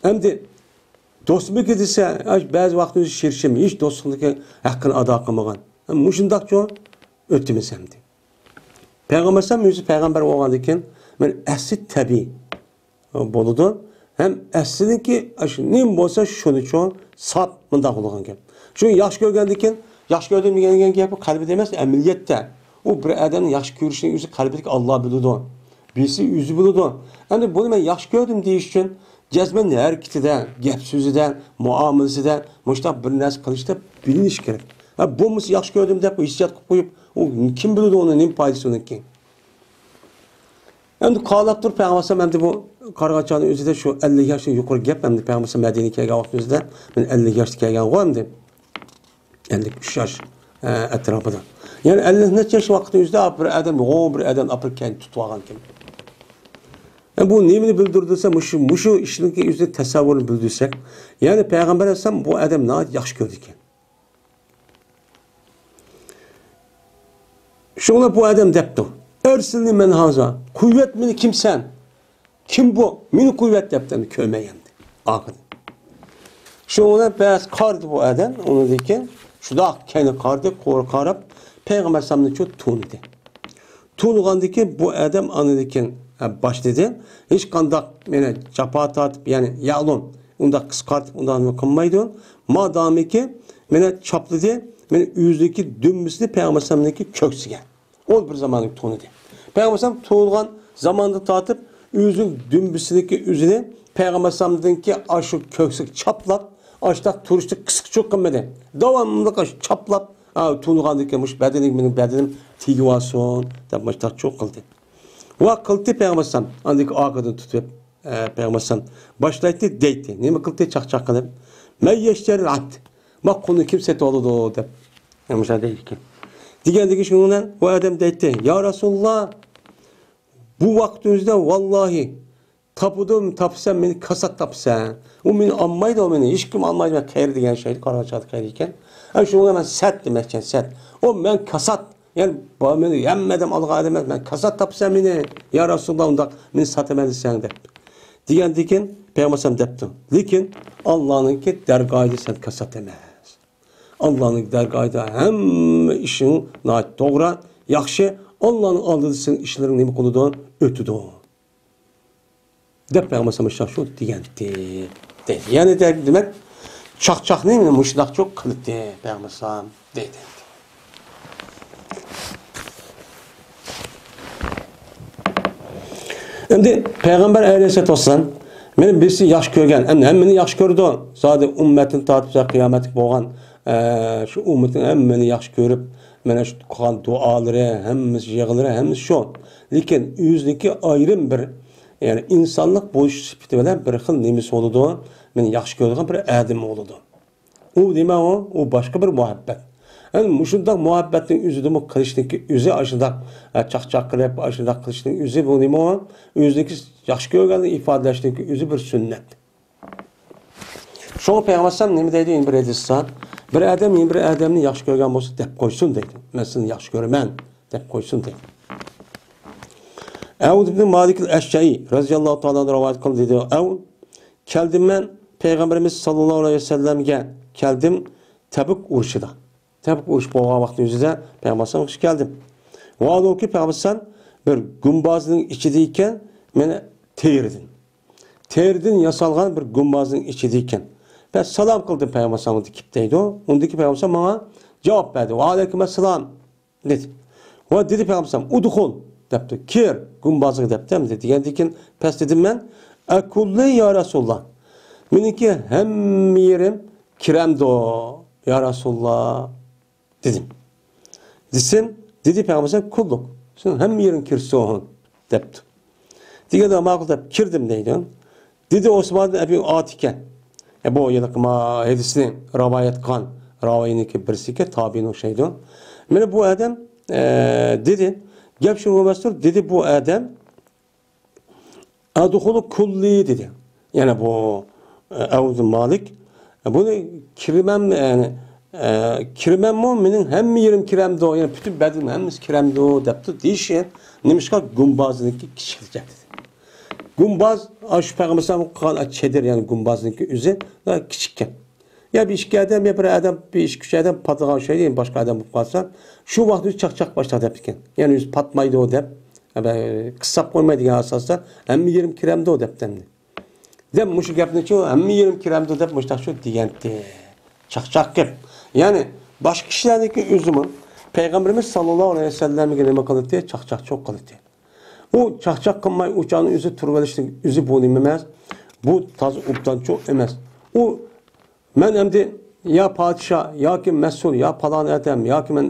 ئەمدى دوستمىكى دېسە، ئاش بەزى ۋاقىتتا ئۆزى شىرشىم، ھېچ دوستلۇقنىڭكى ھەققىنى ئادا قىلمىغان. مۇشۇنداقچۇ ئۆتىمىز ئەمدى. پەيغەمبەر ئەلەيھىسسالام ئۆزى پەيغەمبەر بولغاندىن كېيىن، مەن ئەسلى تەبىئىي بولىدۇ. ھەم ئەسلىدىكى ئاشۇ نېمە بولسا شۇنىچۇ ساپ مۇنداق بولغان گەپ. شۇنى ياخشى كۆرگەندىن كېيىن، ياخشى كۆردۈم دېگەن گەپ قەلبىدە ئەمەس، ئەمەلىيەتتە. ئۇ بىر ئادەمنى ياخشى كۆرۈشنى ئۆزى قەلبىدىكى ئاللا بىلىدۇ. بىرسى ئۆزى بىلىدۇ. ئەمدى بۇنى مەن ياخشى كۆردۈم دېيىش ئۈچۈن جەزمەن ھەرىكىتىدە، گەپ سۆزىدە، مۇئامىلىسىدە مۇشۇنداق بىر نەرسە قىلىشتا بىلىنىش كېرەك. ھە، بولمىسا ياخشى كۆردۈم دەپ ھېسسىيات قىلىپ قويۇپ، ئۇ كىم بىلىدۇ ئۇنىڭ نېمە پايدىسى ئۇنىڭكى؟ ئەمدى قاراپ تۇرۇپ پەيغەمبەر ئەلەيھىسسالام ئەمدى بۇ قارىغان چاغنىڭ ئۆزىدە شۇ ئەللىك ياشتىن يۇقىرى گەپ ئەمدى پەيغەمبەر ئەلەيھىسسالام مەدىنىگە كەلگەن ۋاقىتنىڭ ئۆزىدە، مەن ئەللىك ياشتا كەلگەنغۇ ئەمدى. ئەللىك ئۈچ ياش، ئە، ئەتراپىدا. يەنى ئەللىك نەچچە ياش ۋاقىتنىڭ ئۆزىدە بىر ئادەم، ھو، بىر ئادەم ئاپىرىپ كەينىدىن تۇتۇۋالغانىكەن. ئە، بۇ نېمىنى بىلدۈرىدۇ دېسە، مۇشۇ، مۇشۇ ئىشنىڭكى ئۆزىنى تەسەۋۋۇرىنى بىلدۈرسەك، يەنى پەيغەمبەر ئەلەيھىسسالام بۇ ئادەمنى ناھايىتى ياخشى كۆرىدىكەن. شۇڭا بۇ ئادەم دەپتۇ، «ئەرسىلنى مەن ھازا، قويۇۋەت مېنى، كىمسەن؟ كىم بۇ؟ مېنى قويۇۋەت» دەپتۇ، ئەمدى كۆرمەي ئەمدى ئارقىدىن. شۇڭا بەس قارىدى بۇ ئادەم، ئۇنىڭدىن كېيىن شۇنداق كەينىگە قارىدى، قارا-، قاراپ پەيغەمبەر ئەلەيھىسسالامنى تونۇدى. تونۇغاندىن كېيىن بۇ ئادەم ئاندىن كېيىن، ھە، باشلىدى. ھېچقانداق، يەنى جاپا تارتىپ، يەنى يەلۇم، ئۇنداق قىسقارتىپ، ئۇنداق نېمە قىلمايدۇ. مادامىكى، مانا چاپلىدى، مانا ئۆزىنىڭكى دۈمبىسىنى پەيغەمبەر ئەلەيھىسسالامنىڭكى كۆكسىگە. ئۇ بىر زاماندا تونۇدى. پەيغەمبەر ئەلەيھىسسالام تونۇغان زاماندا تارتىپ، ئۆزىنىڭ دۈمبىسىنىڭكى ئۆزىنى پەيغەمبەر ئەلەيھىسسالامنىڭكى ئاشۇ كۆكسىگە چاپلاپ، ئاشۇنداق تۇرۇشنى قىسقىچۇ قىلمىدى. داۋاملىق ئاشۇ چاپلاپ، ئا، تونۇغاندىن كېيىن مۇشۇ بەدىنىگە مېنىڭ بەدىنىم تېگىۋالسۇن دەپ مۇشۇنداقچۇ قىلدى. ۋە قىلدى پەيغەمبەر ئەلەيھىسسالام. ئاندىن كېيىن ئارقىدىن تۇتۇپ، ئە، پەيغەمبەر ئەلەيھىسسالام باشلايتتى دەيتتى. نېمە قىلدى؟ چاقچاق قىلىپ، «مەن يەشتەرىل ئەبد»، ما قۇلنى كىم سېتىۋالىدۇ دەپ. مۇشۇنداق دەيدىكەن. دېگەندىكىن شۇنىڭ بىلەن ئۇ ئادەم دەيتتى، يا رەسۇلاللا، بۇ ۋاقىت ئۆزىدە ۋاللاھى تاپىدۇ، تاپىسەن مېنى كاسات تاپىسەن. ئۇ مېنى ئالمايدۇ، ئۇ مېنى ھېچكىم ئالمايدۇ، مەن قەيەردە دېگەن شەيتان قارىغان چاغدا قەيەردە ئىكەن. ئەنە شۇنىڭ بىلەن مەن سەت دېمەكچى، سەت. ئۇ مەن كاسات، يەنى بۇ مېنى ھەممە ئادەم ئالغان ئادەم ئەمەس، مەن كاسات تاپىسەن مېنى، يا رەسۇلاللا، ئۇنداق مېنى ساتىمەن دېسەڭ دەپ. دېگەندىكىن پەيغەمبەر ئەلەيھىسسالام دەپتۇ، لېكىن ئاللانىڭكى دەرگاھىدا سەن كاسات ئەمەس. ئاللانىڭ دەرگاھىدا ھەممە ئىشىڭ ناھايىتى توغرا، ياخشى. ئاللانىڭ ئالدىدا سېنىڭ ئىشلىرىڭ نېمە قىلىدۇ؟ ئۆتىدۇ. دەپ پەيغەمبەر ئەلەيھىسسالام شۇ دېگەنتى. دەيدۇ. يەنى دە-، دېمەك، چاقچاقنى مۇشۇنداقچۇ قىلدى پەيغەمبەر ئەلەيھىسسالام دەيدۇ. ئەمدى پەيغەمبەر ئەلەيھىسسالاتۇ ۋەسسالام، مېنى بىرسى ياخشى كۆرگەن، ئەمدى ھەممىنى ياخشى كۆرىدۇ. زادى ئۈممەتتىن تارتىپ قىيامەتلىك بولغان، ئە، شۇ ئۈممىتىنىڭ ھەممىنى ياخشى كۆرۈپ، مانا شۇ قىلغان دۇئالىرى، ھەممىسى، يىغىلىرى، ھەممىسى شۇ. لېكىن ئۆزىنىڭكى ئايرىم بىر، يەنى ئىنسانلىق بولۇش سۈپىتى بىلەن بىر خىل نېمىسى بولىدۇ، مېنى ياخشى كۆرىدىغان بىر ئادىمى بولىدۇ. ئۇ نېمە ئۇ؟ ئۇ باشقا بىر مۇھەببەت. يەنى مۇشۇنداق مۇھەببەتنىڭ ئۆزىدىمۇ قىلىشنىڭكى ئۆزى ئاشۇنداق، ئە، چاقچاق قىلىپ، ئاشۇنداق قىلىشنىڭ ئۆزى بۇ نېمە ئۇ؟ ئۆزىنىڭكى ياخشى كۆرگەننى ئىپادىلەشنىڭكى ئۆزى بىر سۈننەت. شۇڭا پەيغەمبەر ئەلەيھىسسالام نېمە دەيدۇ؟ يەنە بىر ھەدىستە، بىر ئادەم يەنە بىر ئادەمنى ياخشى كۆرگەن بولسا دەپ قويسۇن دەيدۇ. مەن سېنى ياخشى كۆرىمەن دەپ قويسۇن دەيدۇ. ئەۋد ئىبن مالىك ئەل ئەشجەئى رەزىياللاھۇ تائالا ئەنھۇ رىۋايەت قىلدى دەيدۇ. ئەۋ كەلدىم مەن پەيغەمبىرىمىز ساللاللاھۇ ئەلەيھى ۋەسەللەمگە كەلدىم تەبۈك ئۇرۇشىدا. تەبۈك ئۇرۇش بولغان ۋاقىتنىڭ ئۆزىدە پەيغەمبەر ئەلەيھىسسالامغا كەلدىم. ۋاھالۇكى پەيغەمبەر ئەلەيھىسسالام بىر گۈمبازنىڭ ئىچىدە ئىكەن، مېنى تېرىدىن. تېرىدىن ياسالغان بىر گۈمبازنىڭ ئىچىدە ئىكەن. بەس سالام قىلدىم پەيغەمبەر ئەلەيھىسسالامغا كېلىپ دەيدۇ. ئۇندىن كېيىن پەيغەمبەر ئەلەيھىسسالام ماڭا جاۋاب بەردى. ۋەئەلەيكۇم ئەسسالام. دېدى. ۋە دېدى پەيغەمبەر ئەلەيھىسسالام، ئۇدخۇل دەپتۇ، كىر گۈمبازغا دەپتۇ ئەمدى. دېگەندىن كېيىن پەس دېدىم مەن، ئەكۇللى يا رەسۇلاللا، مېنىڭكى ھەممە يېرىم كىرەمدۇ يا رەسۇلاللا دېدىم. دېسەم، دېدى پەيغەمبەر ئەلەيھىسسالام، كۇللۇك، سېنىڭ ھەممە يېرىڭ كىرسۇن دەپتۇ. دېگەندە ماقۇل دەپ كىردىم دەيدۇ. دېدى ئوسمان ئەبى ئاتىكە. ئە، بۇ ھېلىقى ما ھەدىسنى رىۋايەت قىلغان راۋىنىڭكى بىرسىكەن، تابىئىنى ئوخشايدۇ. مانا بۇ ئادەم، ئە، دېدى، گەپ شۇ ئەمەستۇر، دېدى بۇ ئادەم، ئەدخۇلۇ كۇللى دېدى. يەنە بۇ، ئە، ئەۋز مالىك، بۇنى كىرىمەن، يەنى، ئە، كىرىمەنمۇ، مېنىڭ ھەممە يېرىم كىرەمدۇ، يەنى پۈتۈن بەدىنىم ھەممىسى كىرەمدۇ دەپتۇ دېيىشى، نېمىشقا گۇمبازنىڭكى كىچىكلىكى دېدى. گۇمباز، ئاشۇ پەيغەمبەر ئەلەيھىسسالام قىلغان چېدىر، يەنى گۇمبازنىڭكى ئۆزى كىچىككەن. يا بىر ئىككى ئادەم، يا بىر ئادەم، بىر ئىككى ئۈچ ئادەم پاتىدىغان ئوخشايدۇ، يەنى باشقا ئادەم بولۇپ قالسا، شۇ ۋاقىت ئۆزى چاقچاق باشلاق دەپتىكەن. يەنى ئۆزى پاتمايدۇ دەپ، قىستاپ قويمايدىغان ئاساستا، ھەممە يېرىم كىرەمدۇ دەپتىمدى. دەپ مۇشۇ گەپنىچۇ، ھەممە يېرىم كىرەمدۇ دەپ مۇشتاقچۇ دېگەنتى. چاقچاق قىپ. يەنى باشقا كىشىلەرنىڭكى ئۆزىمۇ پەيغەمبىرىمىز ساللاللاھۇ ئەلەيھى ۋەسەللەمگە نېمە قىلدى؟ چاقچاقچۇ قىلدى. ئۇ چاقچاق قىلماي ئۇ چاغنى ئۆزى تۇرۇۋېلىشنىڭ ئۆزى بۇ نېمە ئەمەس؟ بۇ تازا ئوبدانچۇ ئەمەس. ئۇ مەن ئەمدى يا پادىشاھ، ياكى مەسئۇل، يا پالان ئادەم، ياكى مەن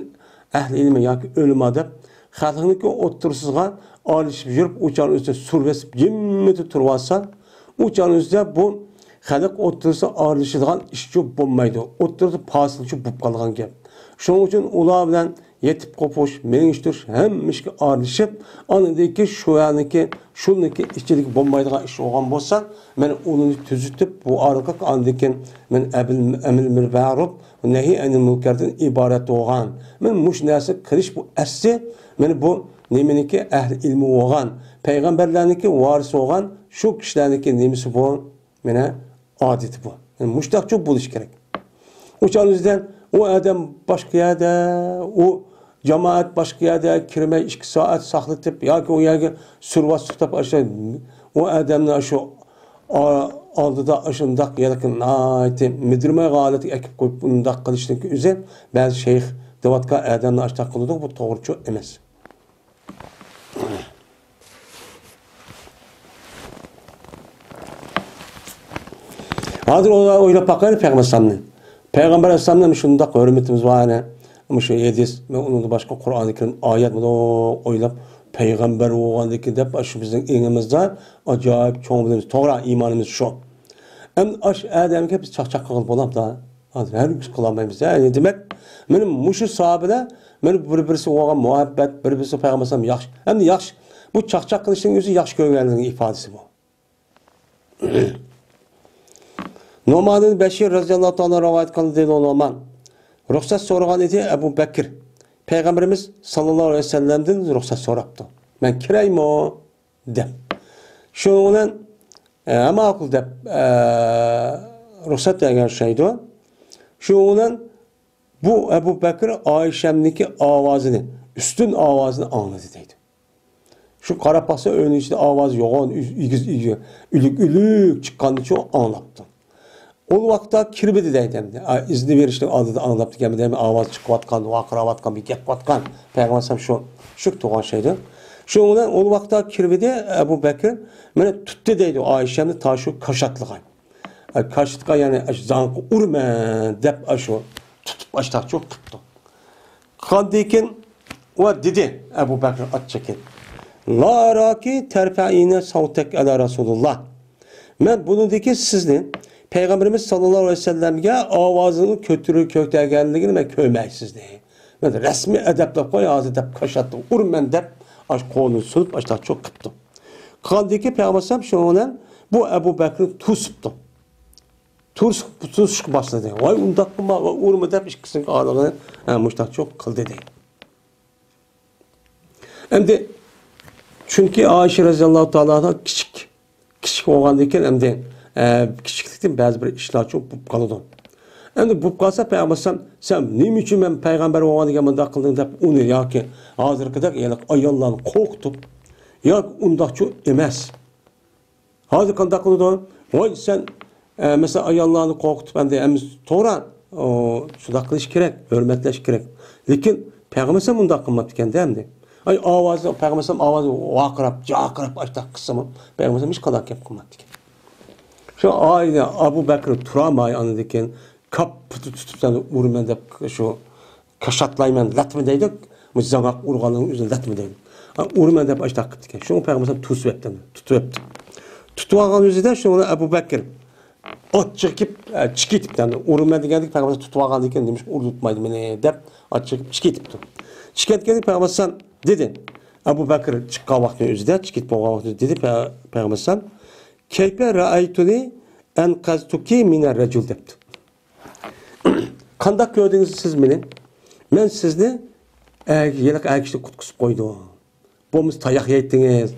ئەھلى ئىلمى ياكى ئۆلىما دەپ خەلقنىڭكى ئوتتۇرىسىغا ئارىلىشىپ يۈرۈپ، ئۇ چاغنىڭ ئۆزىدە سۈر بېسىپ جىممىدە تۇرۇۋالسا، ئۇ چاغنىڭ ئۆزىدە بۇ خەلق ئوتتۇرىسىغا ئارىلىشىدىغان ئىشچۇ بولمايدۇ. ئوتتۇرىدا پاسىلچۇ بولۇپ قالغان گەپ. شۇنىڭ ئۈچۈن ئۇلار بىلەن يېتىپ قوپۇش، مېڭىشتۇرۇش، ھەممە ئىشكە ئارىلىشىپ، ئاندىن كېيىن شۇ يەرنىكى، شۇنىڭكى ئىچىدىكى بولمايدىغان ئىش بولغان بولسا، مەن ئۇنى تۈزىتىپ، بۇ ئارقىلىق ئاندىن كېيىن مەن ئەبىل-، ئەمىر بىل مەرۇپ، نەھى ئەنىل مۇنكەردىن ئىبارەت بولغان. مەن مۇشۇ نەرسە قىلىش بۇ ئەسلى، مەن بۇ نېمىنىڭكى ئەھلى ئىلمى بولغان، پەيغەمبەرلەرنىڭكى ۋارىسى بولغان شۇ كىشىلەرنىڭكى نېمىسى بۇ؟ مانا ئادىتى بۇ. يەنى مۇشتاقچۇ بولۇش كېرەك. ئۇ چاغنىڭ ئۆزىدە ئۇ ئادەم باشقا يەردە، ئۇ جامائەت باشقا يەردە كىرمەي ئىككى سائەت ساقلىتىپ ياكى ئۇ يەرگە سۈرۋاس توختاپ ئاشۇ ئۇ ئادەمنى شۇ ئا-، ئالدىدا ئاشۇنداق يەرگە ناھايىتى مىدىرمايغان ھالەتكە ئەكىپ قويۇپ ئۇنداق قىلىشنىڭ ئۆزى بەزى شەيخ دەۋاتقان ئادەمنى ئاشۇنداق قىلىدۇ، بۇ توغرىچۇ ئەمەس. ھازىر ئۇلار ئويلاپ باقايلى پەيغەمبەر ئەلەيھىسسالامنى. پەيغەمبەر ئەلەيھىسسالامنى شۇنداق ھۆرمىتىمىز بار، يەنە مۇشۇ ھەدىس، ئۇنىڭدىن باشقا قۇرئانى كەرىم ئايەت بۇنى ئويلاپ، پەيغەمبەر بولغاندىكىن دەپ، شۇ بىزنىڭ ئېڭىمىزدا ئاجايىپ چوڭ بىلىمىز، توغرا، ئىمانىمىز شۇ. ئەمدى ئاش ئادەمگە بىز چاقچاق قىلغىلى بولامدا؟ ھازىر ھەرگىز قىلالمايمىز. يەنى دېمەك، مانا مۇشۇ ساھابىلەر مانا بىر-بىرسىگە بولغان مۇھەببەت، بىر-بىرسىگە پەيغەمبەر ئەلەيھىسسالام ياخشى. ئەمدى ياخشى، بۇ چاقچاق قىلىشنىڭ ئۆزى ياخشى كۆرگەنلىكىنىڭ ئىپادىسى بۇ. نۇئمان ئىبن بەشىر رەزىياللاھۇ تائالا رىۋايەت قىلدى، دېدى نۇئمان. رۇخسەت سورىغان ئىدى ئەبۇ بەكىر. پەيغەمبىرىمىز ساللاللاھۇ ئەلەيھى ۋەسەللەمدىن رۇخسەت سوراپتۇ. مەن كىرەيمۇ؟ دەپ. شۇنىڭ بىلەن، ئە، ماقۇل دەپ، ئە، رۇخسەت بەرگەن ئوخشايدۇ. شۇنىڭ بىلەن بۇ ئەبۇ بەكرى ئائىشەمنىڭكى ئاۋازىنى، ئۈستۈن ئاۋازىنى ئاڭلىدى دەيدۇ. شۇ قاراپ باقسا ئۆينىڭ ئىچىدە ئاۋاز يوغان، ئېگىز، ئېگىز، ئۈلۈك، ئۈلۈك چىققاننىچۇ ئاڭلاپتۇ. ئۇ ۋاقىتتا كىرمىدى دەيدۇ ئەمدى. ئا، ئىزنى بېرىشنىڭ ئالدىدا ئاڭلاپتىكەن، دەيمەن، ئاۋاز چىقىۋاتقان، ۋارقىراۋاتقان، بىر گەپ قىلىۋاتقان. پەيغەمبەر ئەلەيھىسسالام شۇ، شۇ تۇرغان شەيدۇ. شۇنىڭ بىلەن ئۇ ۋاقىتتا كىرمىدى ئەبۇ بەكرى. مانا تۇتتى دەيدۇ ئائىشەمنى تا شۇ كاشاتلىغان. ئە، كاشىتقا، يەنى ئاشۇ زاڭقا ئۇرىمەن دەپ ئاشۇ تۇتۇپ ئاشتاقچۇ قىپتۇ. قاندىكىن ۋە دېدى ئەبۇ بەكرى ئاچچىقىن. لا ئاراكى تەرفەئىنە سەۋتەك ئەلا رەسۇلىللا. مەن بۇنىڭدىكى سىزنى پەيغەمبىرىمىز ساللاللاھۇ ئەلەيھى ۋەسەللەمگە ئاۋازىنى كۆتۈرۈپ كۆتەرگەنلىكىنى مەن كۆرمەي سىزنى. مەن رەسمىي ئەدەپلەپ قوي ھازىر دەپ كاشاتتى ئۇرىمەن دەپ ئاشۇ قولىنى سۇنۇپ ئاشتاقچۇ قىپتۇ. قاندىكى پەيغەمبەر ئەلەيھىسسالام شۇنىڭ بىلەن بۇ ئەبۇ بەكرىنى توسۇپتۇ. تۇرۇش-، تۇرۇشقا باشلىدى. ۋاي ئۇنداق قىلما، ۋاي ئۇرما دەپ ئىككىسىنىڭ ئارىلىقىنى، ھە، مۇشتاقچۇ قىلدى دەيدۇ. ئەمدى چۈنكى ئائىشە رەزىياللاھۇ تائالا ئەنھا كىچىك، كىچىك بولغاندىن كېيىن ئەمدى، ئە، كىچىكلىكتىن بەزى بىر ئىشلارچۇ بولۇپ قالىدۇ. ئەمدى بولۇپ قالسا پەيغەمبەر ئەلەيھىسسالام، سەن نېمە ئۈچۈن مەن پەيغەمبەر بولغان دېگەن مۇنداق قىلدىڭ دەپ ئۇنى ياكى ھازىرقىدەك يەنى ئاياللارنى قورقۇتۇپ، ياكى ئۇنداقچۇ ئەمەس. ھازىر قانداق قىلىدۇ؟ ۋاي سەن، ئە، مەسىلەن، ئاياللارنى قورقۇتۇپ، ئەمدى، ئەمدى توغرا، ئۇ، شۇنداق قىلىش كېرەك، ھۆرمەتلەش كېرەك. لېكىن پەيغەمبەر ئەلەيھىسسالام ئۇنداق قىلماپتىكەن-دە ئەمدى. ئاي، ئاۋازى، پەيغەمبەر ئەلەيھىسسالام ئاۋازى ۋارقىراپ، جارقىراپ ئاشتاق قىلسىمۇ، پەيغەمبەر ئەلەيھىسسالام ھېچقانداق گەپ قىلماپتىكەن. شۇ ئائىلە ئەبۇ بەكرى تۇرالماي، ئاندىن كېيىن كاپپىتى تۇتۇپ سەن ئۇرىمەن دەپ شۇ كاشاتلايمەن، لەتمە دەيدۇ. مۇشۇ زاڭاق ئۇرغاننىڭ ئۆزىنى لەتمە دەيدۇ. ھە، ئۇرىمەن دەپ ئاشتاق قىپتىكەن. شۇڭا پەيغەمبەر تۇسۇۋەپتىكەن. تۇتۇۋەپتۇ. تۇتۇۋالغان ئۆزىدە شۇنى ئەبۇ بەكىر ئاچچىقىپ، ئە، چىقىۋېتىپتۇ. ئەمدى ئۇرىمەن دېگەندىكىن پەيغەمبەر تۇتۇۋالغاندىكىن نېمىشقا ئۇرۇپ تۇتمايدۇ مېنى دەپ ئاچچىقىپ چىقىۋېتىپتۇ. چىقىۋەتكەندىكىن پەيغەمبەر دېدى. ئەبۇ بەكىر چىققان ۋاقتىنىڭ ئۆزىدە، چىقىپ بولغان ۋاقتىدا دېدى پە-، پەيغەمبەر: كەيپە رەئەيتۇنى ئەنقەزتۇكى مىنەر رەجۇل دەپتۇ. قانداق كۆردىڭىز سىز مېنى؟ مەن سىزنى ئەگە-، ھېلىقى ئەگىشتىن قۇتقۇزۇپ قويدۇم. بولمىسا تاياق يەيتتىڭىز،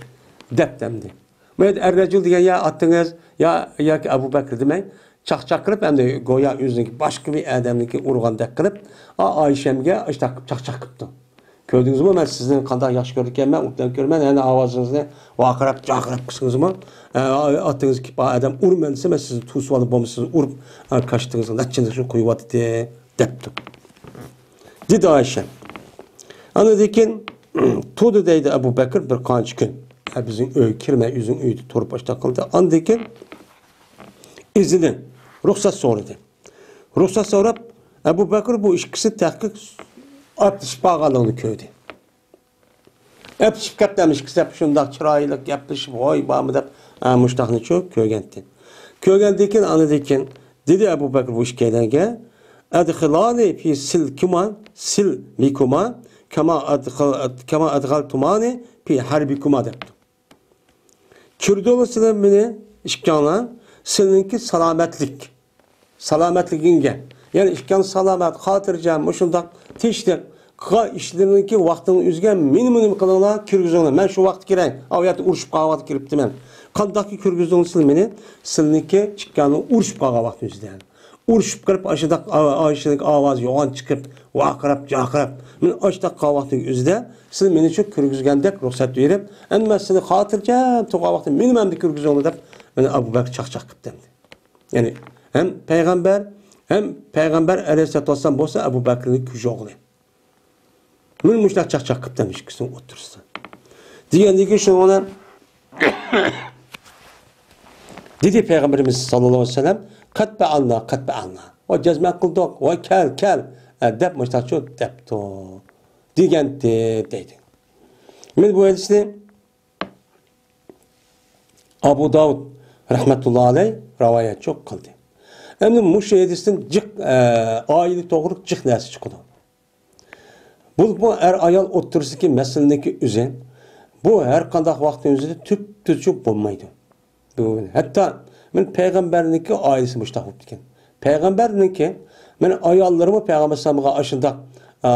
دەپتۇ ئەمدى. بۇ يەردە ئەر رەجۇل دېگەن يا ئاتىڭىز، يا، ياكى ئەبۇ بەكرى دېمەي، چاقچاق قىلىپ ئەمدى گويا ئۆزىنىڭكى باشقا بىر ئادەمنىڭكى ئۇرغاندەك قىلىپ، ئا، ئائىشەمگە ئاشۇنداق قىلىپ چاقچاق قىپتۇ. كۆردىڭىزمۇ، مەن سىزنى قانداق ياخشى كۆرىدىكەنمەن، ئوبدان كۆرىمەن، يەنە ئاۋازىڭىزنى ۋارقىراپ، جارقىراپ قىلسىڭىزمۇ، ئە، ئاتىڭىز كېلىپ، ئادەم ئۇرىمەن دېسە، مەن سىزنى توسۇۋالىپ بولمىسا سىزنى ئۇرۇپ، ئە، كاشتىڭىزنى نەچچىنى شۇ قويۇۋاتىتتى، دەپتۇ. دېدى ئائىشە. ئاندىن كېيىن، تۇردى دەيدۇ ئەبۇ بەكىر بىر قانچە كۈن. ئە، بىزنىڭ ئۆيگە كىرمەي، ئۆزىنىڭ ئۆيىدە تۇرۇپ ئاشۇنداق قىلدى. ئاندىن كېيىن ئىزنى، رۇخسەت سورىدى. رۇخسەت سوراپ، ئەبۇ بەكىر بۇ ئىككىسى تەھقىق ئاپلىشىپ قالغانلىقىنى كۆردى. ئەپلىشىپ كەپتۇ ئىككىسى دەپ شۇنداق چىرايلىق گەپلىشىپ، ۋاي بارمۇ دەپ، ئە، مۇشتاقنىچۇ كۆرگەنتى. كۆرگەندىن كېيىن، ئاندىن كېيىن دېدى ئەبۇ بەكىر بۇ ئىككىيلەنگە، ئەدخىلانى فى سىلكۇما، سىلمىكۇما، كەما ئەدخىل-، كەما ئەدخەلتۇمانى فى ھەربىكۇما دەپتۇ. كىردۈرۈڭلار سىلەر مېنى ئىككىڭلار، سىلىنىڭكى سالامەتلىك، سالامەتلىكىڭگە. يەنى ئىككىڭلار سالامەت، خاتىرجەم، مۇشۇنداق تىنچلىق قىلغان ئىشلىرىڭلارنىڭكى ۋاقتىنىڭ ئۆزىگە مېنىمۇ نېمە قىلىڭلار، كىرگۈزۈڭلار. مەن شۇ ۋاقىتتا كىرەي. ئاۋۇ يەردە ئۇرۇشۇپ قالغان ۋاقىتتا كىرىپتىمەن. قانداقكى كىرگۈزدۈڭلار سىلەر مېنى؟ سىلىنىڭكى ئىككىڭلار ئۇرۇشۇپ قالغان ۋاقىتنىڭ ئۆزىدە. ئۇرۇشۇپ قېلىپ، ئاشۇنداق ئا-، ئائىشىنىڭ ئاۋازى يوغان چىقىپ، ۋارقىراپ، جارقىراپ، مېنى ئاشۇنداق قالغان ۋاقتىنىڭ ئۆزىدە سىلەر مېنى شۇ كىرگۈزگەندەك رۇخسەت بېرىپ، ئەمدى مەن سىلەر خاتىرجەم تۇرغان ۋاقىتتا مېنىمۇ ئەمدى كىرگۈزۈڭلار دەپ، مېنى ئەبۇ بەكىر چاقچاق قىپتۇ ئەمدى. يەنى ھەم پەيغەمبەر، ھەم پەيغەمبەر ئەلەيھىسسالاتۇ ۋەسسالام بولسا ئەبۇ بەكرىنىڭ كۈيزى ئوغلى. مېنى مۇشۇنداق چاقچاق قىپتۇ ئىككىسىنىڭ ئوتتۇرىسىدا. دېگەندىن كېيىن شۇنىڭ بىلەن دېدى پەيغەمبىرىمىز ساللاللاھۇ ئەلەيھى ۋەسەللەم، قەد پەئەلنا، قەد پەئەلنا. ۋاي جەزمەن قىلدۇق، ۋاي كەل، كەل، ئە، دەپ مۇشۇنداقچۇ دەپتۇ. دېگەنتى دەيدۇ. مېنى بۇ ھەدىسنى ئابۇ داۋۇد رەھمەتۇللا ئەلەيھ رىۋايەتچۇ قىلدى. ئەمدى مۇشۇ ھەدىستىن جىق، ئە، ئائىلە توغرىلىق جىق نەرسە چىقىدۇ. بولۇپمۇ ئەر-ئايال ئوتتۇرىسىدىكى مەسىلىنىڭكى ئۆزى، بۇ ھەر قانداق ۋاقىتنىڭ ئۆزىدە تۈپتۈزۈك بولمايدۇ. بۇ ھەتتا مەن پەيغەمبەرنىڭكى ئائىلىسى مۇشۇنداق بوپتىكەن. پەيغەمبەرنىڭكى، مەن ئاياللىرىمۇ پەيغەمبەر ئەلەيھىسسالامغا ئاشۇنداق، ئا،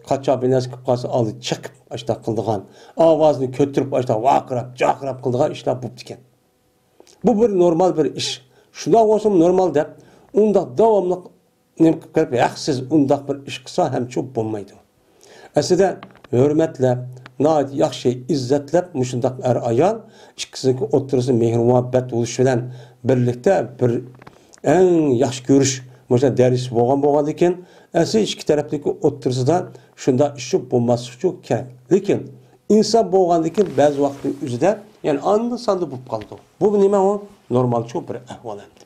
قاچا بىر نەرسە كېلىپ قالسا، ئالدى چىقىپ ئاشۇنداق قىلىدىغان، ئاۋازىنى كۆتۈرۈپ ئاشۇنداق ۋارقىراپ، جارقىراپ قىلىدىغان ئىشلار بوپتىكەن. بۇ بىر نورمال بىر ئىش. شۇنداق بولسىمۇ نورمال دەپ، ئۇنداق داۋاملىق نېمە قىلىپ كېلىپ، ھەقسىز ئۇنداق بىر ئىش قىلسا ھەمچۇ بولمايدۇ. ئەسلىدە ھۆرمەتلەپ، ناھايىتى ياخشى ئىززەتلەپ، مۇشۇنداق ئەر-ئايال ئىككىسىنىڭكى ئوتتۇرىسىدا مېھىر-مۇھەببەت بولۇشى بىلەن بىرلىكتە بىر ئەڭ ياخشى كۆرۈش مۇشۇنداق دەرىجىسى بولغان بولغاندىكىن، ئەسلى ئىككى تەرەپنىڭكى ئوتتۇرىسىدا شۇنداق ئىش بولماسلىقى كېرەك. لېكىن ئىنسان بولغاندىكىن بەزى ۋاقىتنىڭ ئۆزىدە، يەنى ئاندا-ساندا بولۇپ قالىدۇ. بۇ نېمە ئۇ؟ نورمالچۇ بىر ئەھۋال ئەمدى.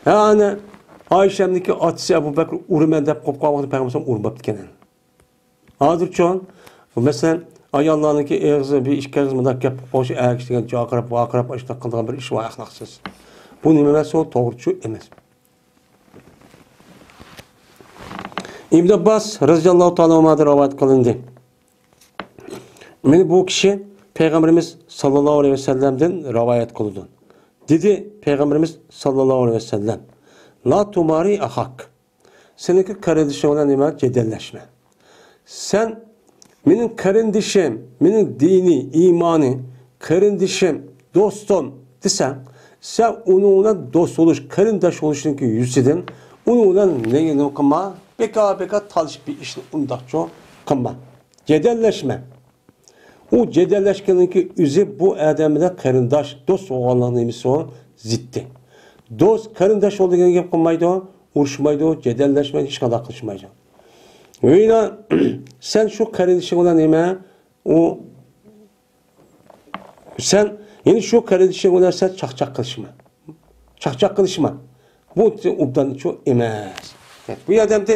ھە، ئانا، ئائىشەمنىڭكى ئاتىسى ئەبۇ بەكرى ئۇرىمەن دەپ قوپقان ۋاقتىدا پەيغەمبەر ئۇرماپتىكەن. ھازىرچۇ، مەسىلەن، ئاياللارنىڭكى ئېغىزى بىر ئىككى ئېغىز مۇنداق گەپ قوشۇپ، ئەگىشتىگەن جارقىراپ، ۋارقىراپ، ئاشۇنداق قىلىدىغان بىر ئىش بار، ئەخلاقسىز. بۇ نېمە ئەمەس، ئۇ توغرىچۇ ئەمەس. ئىبن ئابباس رەزىياللاھۇ تائالا ئەنھۇدىن رىۋايەت قىلىندى. مېنى بۇ كىشى پەيغەمبىرىمىز ساللاللاھۇ ئەلەيھى ۋەسەللەمدىن رىۋايەت قىلىدۇ. دېدى پەيغەمبىرىمىز ساللاللاھۇ ئەلەيھى ۋەسەللەم، لا تۇمارى ئەخاك. سېنىڭكى قېرىندىشىڭ بىلەن نېمە جېدەللەشمە. سەن مېنىڭ قېرىندىشىم، مېنىڭ دىنىي، ئىمانىي قېرىندىشىم، دوستۇم دېسەڭ، سەن ئۇنىڭ بىلەن دوست بولۇش، قېرىنداش بولۇشنىڭكى يۈزىدىن ئۇنىڭ بىلەن نېمە قىلما، بىكار-بىكار تالىشىپ بىر ئىشنى ئۇنداقچۇ قىلما. جېدەللەشمە. ئۇ جېدەللەشكەننىڭكى ئۆزى بۇ ئادەم بىلەن قېرىنداش، دوست بولغانلىقنىڭ نېمىسى ئۇ؟ زىتى. دوست، قېرىنداش بول دېگەن گەپ قىلمايدۇ، ئۇرۇشمايدۇ، جېدەللەشمەيدۇ، ھېچقانداق قىلىشمايدۇ. ۋە يەنە سەن شۇ قېرىندىشىڭ بىلەن نېمە؟ ئۇ، سەن يەنە شۇ قېرىندىشىڭ بىلەن سەن چاقچاق قىلىشما. چاقچاق قىلىشما. بۇ ئوبدانچۇ ئەمەس. بۇ يەردە ئەمدى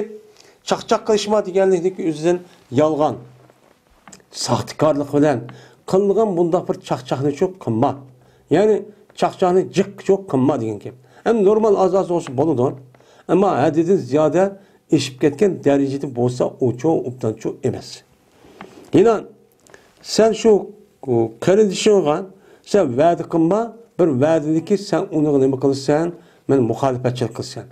چاقچاق قىلىشما دېگەنلىكنىڭكى ئۆزىدىن يالغان. ساختىكارلىق بىلەن قىلغان بۇنداق بىر چاقچاقنىچۇ قىلما. يەنى چاقچاقنى جىقچۇ قىلما دېگەن گەپ. ئەمما نورمال ئاز-ئاز بولسا بولىدۇ. ئەمما ھەددىدىن زىيادە ئېشىپ كەتكەن دەرىجىدە بولسا ئۇچۇ ئوبدانچۇ ئەمەس. يەنە سەن شۇ، ئۇ، قېرىندىشىڭغا سەن ۋەدە قىلما، بىر ۋەدىنىكى سەن ئۇنىڭغا نېمە قىلىسەن، مەن مۇخالىپەتچىلىك قىلىسەن.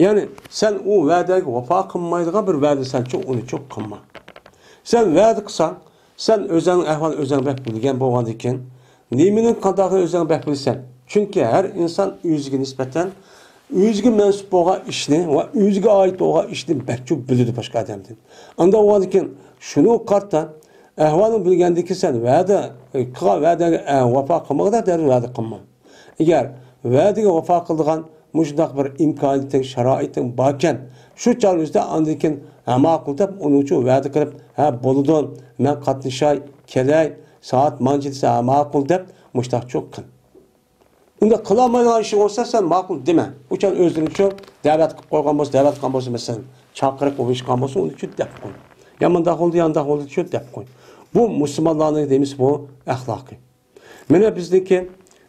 يەنى سەن ئۇ ۋەدەگە ۋاپا قىلمايدىغان بىر ۋەدە سەنچۇ ئۇنىچۇ قىلما. سەن ۋەدە قىلساڭ، سەن ئۆزۈڭنىڭ ئەھۋالىنى ئۆزۈڭ بەك بىلگەن بولغاندىكىن، نېمىنىڭ قانداقلىقىنى ئۆزۈڭ بەك بىلىسەن. چۈنكى ھەر ئىنسان ئۆزىگە نىسبەتەن، ئۆزىگە مەنسۇپ بولغان ئىشنى ۋە ئۆزىگە ئائىت بولغان ئىشنى بەكچۇ بىلىدۇ باشقا ئادەمدىن. ئانداق بولغاندىكىن، شۇنىڭغا قارىتا، ئەھۋالىنى بىلگەندىن كېيىن سەن ۋەدە، قىلغان ۋەدەڭگە، ئە، ۋاپا قىلمىغىندا دەررۇ ۋەدە قىلما. ئەگەر ۋەدىگە ۋاپا قىلىدىغان مۇشۇنداق بىر ئىمكانىيىتىڭ، شارائىتىڭ باركەن، شۇ چاغنىڭ ئۆزىدە ئاندىن كېيىن، ھە، ماقۇل دەپ، ئۇنىڭ ئۈچۈن ۋەدە قىلىپ، ھە، بولىدۇ، مەن قاتنىشاي، كېلەي، سائەت مانچە دېسە، ھە، ماقۇل دەپ، مۇشۇنداقچۇ قىل. ئۇنداق قىلالمايدىغان ئىشىڭ بولسا، سەن ماقۇل دېمە. ئۇ چاغ ئۆزلىرىچۇ دەۋەت قىلىپ قويغان بولسا، دەۋەت قىلغان بولسا، مەسىلەن، چاقىرىق بولۇشقان بولسا، ئۇنى شۇ دەپ قوي. يا مۇنداق بولدى، يا ئانداق بولدى، شۇ دەپ قوي. بۇ مۇسۇلمانلارنىڭ نېمىسى بۇ؟ ئەخلاقى. مانا بىزنىڭكى،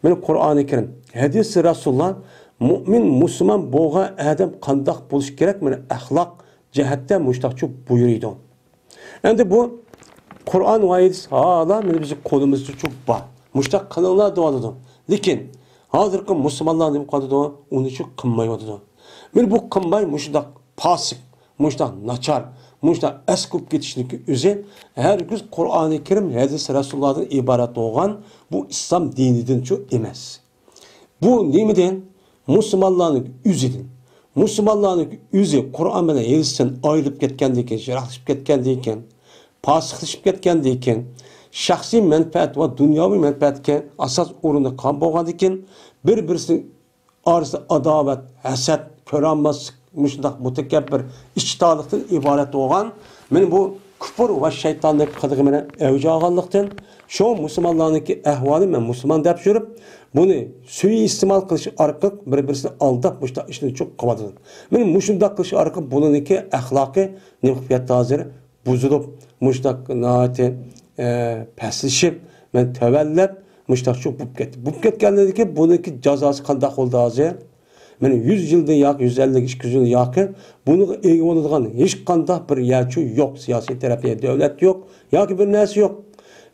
مانا قۇرئانى كەرىم، ھەدىسى رەسۇلۇللا، مۇئمىن، مۇسۇلمان بولغان ئادەم قانداق بولۇشى كېرەك؟ مانا ئەخلاق جەھەتتە مۇشۇنداقچۇ بۇيرۇيدۇ. ئەمدى بۇ قۇرئان ۋە ھەدىس ھالا مانا بىزنىڭ قولىمىزدىچۇ بار. مۇشۇنداق قىلىڭلار دەۋاتىدۇ. لېكىن ھازىرقى مۇسۇلمانلار نېمە قىلىۋاتىدۇ؟ ئۇنىچۇ قىلمايۋاتىدۇ. مانا بۇ قىلماي مۇشۇنداق پاسىق، مۇشۇنداق ناچار، مۇشۇنداق ئەسكى بولۇپ كېتىشنىڭكى ئۆزى ھەرگىز قۇرئانى كەرىم، ھەدىس رەسۇلۇللادىن ئىبارەت بولغان بۇ ئىسلام دىنىدىنچۇ ئەمەس. بۇ نېمىدىن؟ مۇسۇلمانلارنىڭ ئۆزىدىن. مۇسۇلمانلارنىڭ ئۆزى قۇرئان بىلەن ھەدىستىن ئايرىلىپ كەتكەندىن كېيىن، يىراقلىشىپ كەتكەندىن كېيىن، پاسىقلىشىپ كەتكەندىن كېيىن، شەخسىي مەنپەئەت ۋە دۇنياۋى مەنپەئەتكە ئاساس ئورۇندا قالغان بولغاندىن كېيىن، بىر-بىرسىنىڭ ئارىسىدا ئاداۋەت، ھەسەت، كۆرەلمەسلىك، مۇشۇنداق مۇتەكەببىر، ئىچتالىقتىن ئىبارەت بولغان، مانا بۇ كۇپۇر ۋە شەيتانلىق قىلىقى بىلەن ئەۋج ئالغانلىقتىن، شۇ مۇسۇلمانلارنىڭكى ئەھۋالى، مەن مۇسۇلمان دەپ يۈرۈپ، بۇنى سۇيىئىستېمال قىلىش ئارقىلىق بىر-بىرسىنى ئالداپ، مۇشۇنداق ئىشنى چوق قىلىۋاتىدۇ. مانا مۇشۇنداق قىلىش ئارقىلىق بۇنىڭكى ئەخلاقى نېمە قىلىپ كەتتى ھازىر؟ بۇزۇلۇپ، مۇشۇنداق ناھايىتى، ئە، پەسلىشىپ، مەن تۆۋەنلەپ، مۇشۇنداق چوق بولۇپ كەتتى. بولۇپ كەتكەندىن كېيىن بۇنىڭكى جازاسى قانداق بولدى ھازىر؟ مانا يۈز يىلدىن ياق، يۈز ئەللىك، ئىككى يۈز يىلدىن ياقى بۇنىڭغا ئىگە بولىدىغان ھېچقانداق بىر يەرچۇ يوق، سىياسىي تەرەپتە دۆلەت يوق ياكى بىر نەرسە يوق.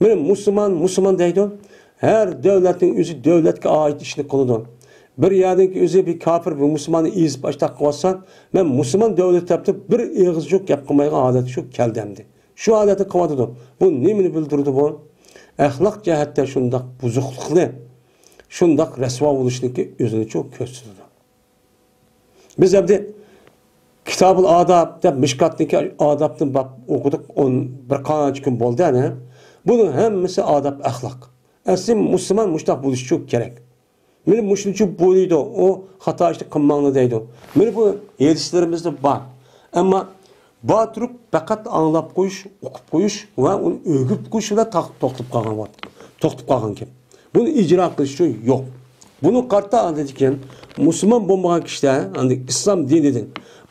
مانا مۇسۇلمان، مۇسۇلمان دەيدۇ. ھەر دۆلەتنىڭ ئۆزى دۆلەتكە ئائىت ئىشنى قىلىدۇ. بىر يەردىكى ئۆزى بىر كاپىر، بىر مۇسۇلماننى ئېزىپ ئاشتاق قىلىۋاتسا، مەن مۇسۇلمان دۆلىتى تەرەپتىن بىر ئېغىز جۈك گەپ قىلمايدىغان ھالەت شۇ كەلدى ئەمدى. شۇ ھالەتنى قىلىۋاتىدۇ. بۇ نېمىنى بىلدۈرىدۇ بۇ؟ ئەخلاق جەھەتتە شۇنداق بۇزۇقلۇقنى، شۇنداق رەسۋا بولۇشنىكى ئۆزىنى چوق كۆرسىتىدۇ. بىز ئەمدى كىتابۇل ئاداب دەپ مىشكاتنىڭكى ئادابتىن باب ئوقۇدۇق، ئون بىر قانچە كۈن بولدى ئەنە. بۇنىڭ ھەممىسى ئاداب ئەخلاق. ئەسلى مۇسۇلمان مۇشۇنداق بولۇشى كېرەك. مانا مۇشۇنچە بولىدۇ، ئۇ خاتا ئىشنى قىلماڭلار دەيدۇ. مانا بۇ ھەدىسلىرىمىزدە بار. ئەمما بار تۇرۇپ پەقەت ئاڭلاپ قويۇش، ئوقۇپ قويۇش ۋە ئۇنى ئۆگىنىپ قويۇش بىلەن تاق-، توختاپ قالغان ۋاقىت، توختاپ قالغان گەپ. بۇنى ئىجرا قىلىش ئۈچۈن يوق. بۇنى قارىتا ئاندىن كېيىن مۇسۇلمان بولمىغان كىشىلەر ئاندىن ئىسلام دىنىدىن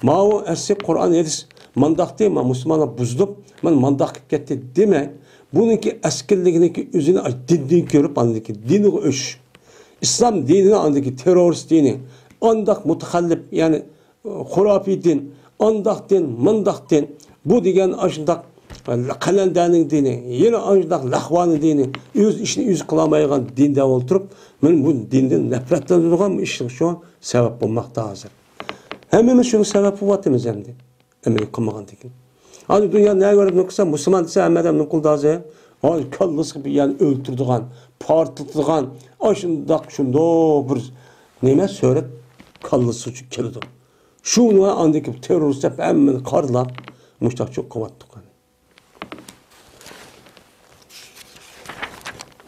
ماۋۇ ئەسلى قۇرئان ھەدىس مانداقتى، مانا مۇسۇلمانلار بۇزۇلۇپ، مانا مانداق قىلىپ كەتتى دېمەي، بۇنىڭكى ئەسكىلىكىنىڭكى ئۆزىنى دىندىن كۆرۈپ، ئاندىن كېيىن دىنغا ئۆچۈش. ئىسلام دىنىنى ئاندىكى تېررورىست دىنى، ئانداق مۇتەخەللىپ، يەنى خۇراپىي دىن، ئانداق دىن، مۇنداق دىن، بۇ دېگەن ئاشۇنداق قەلەندەرنىڭ دىنى، يەنە ئاشۇنداق لەخۋانىڭ دىنى، ئۆز ئىشىنى ئۆزى قىلالمايدىغان دىن دەپ ئولتۇرۇپ، مانا بۇ دىندىن نەپرەتلىنىدىغان ئىش شۇ سەۋەب بولماقتا ھازىر. ھەممىمىز شۇنىڭ سەۋەب بولۇۋاتىمىز ئەمدى. ئەمەلىي قىلمىغاندىكىن. ھازىر دۇنيا نەگە بېرىپ نېمە قىلسا، مۇسۇلمان دېسە، ھەممە ئادەم نېمە قىلدى ھازىر؟ ھازىر كاللىسىغا بىر يەرنى ئۆلتۈرىدىغان، پارتلىتىدىغان، ئاشۇنداق، شۇنداق بىر نېمە سۈرەت كاللىسىغا كېلىدۇ. شۇنى ئاندىكى تېررورىست دەپ ھەممىنى قارىلاپ، مۇشۇنداق چوق قىلىۋاتتۇق.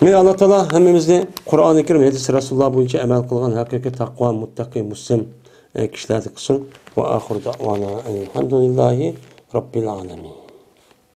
مەن ئاللا تائالا ھەممىمىزنى قۇرئانى كەرىم، ھەدىس رەسۇلۇللا بويىچە ئەمەل قىلغان ھەقىقىي تەقۋا، مۇتتەقى، مۇسلىم، ئە، كىشىلەردىن قىلسۇن. ۋە ئاخىرۇ دەئۋانا ئەلھەمدۇلىللاھى رەببىل ئالەمىن.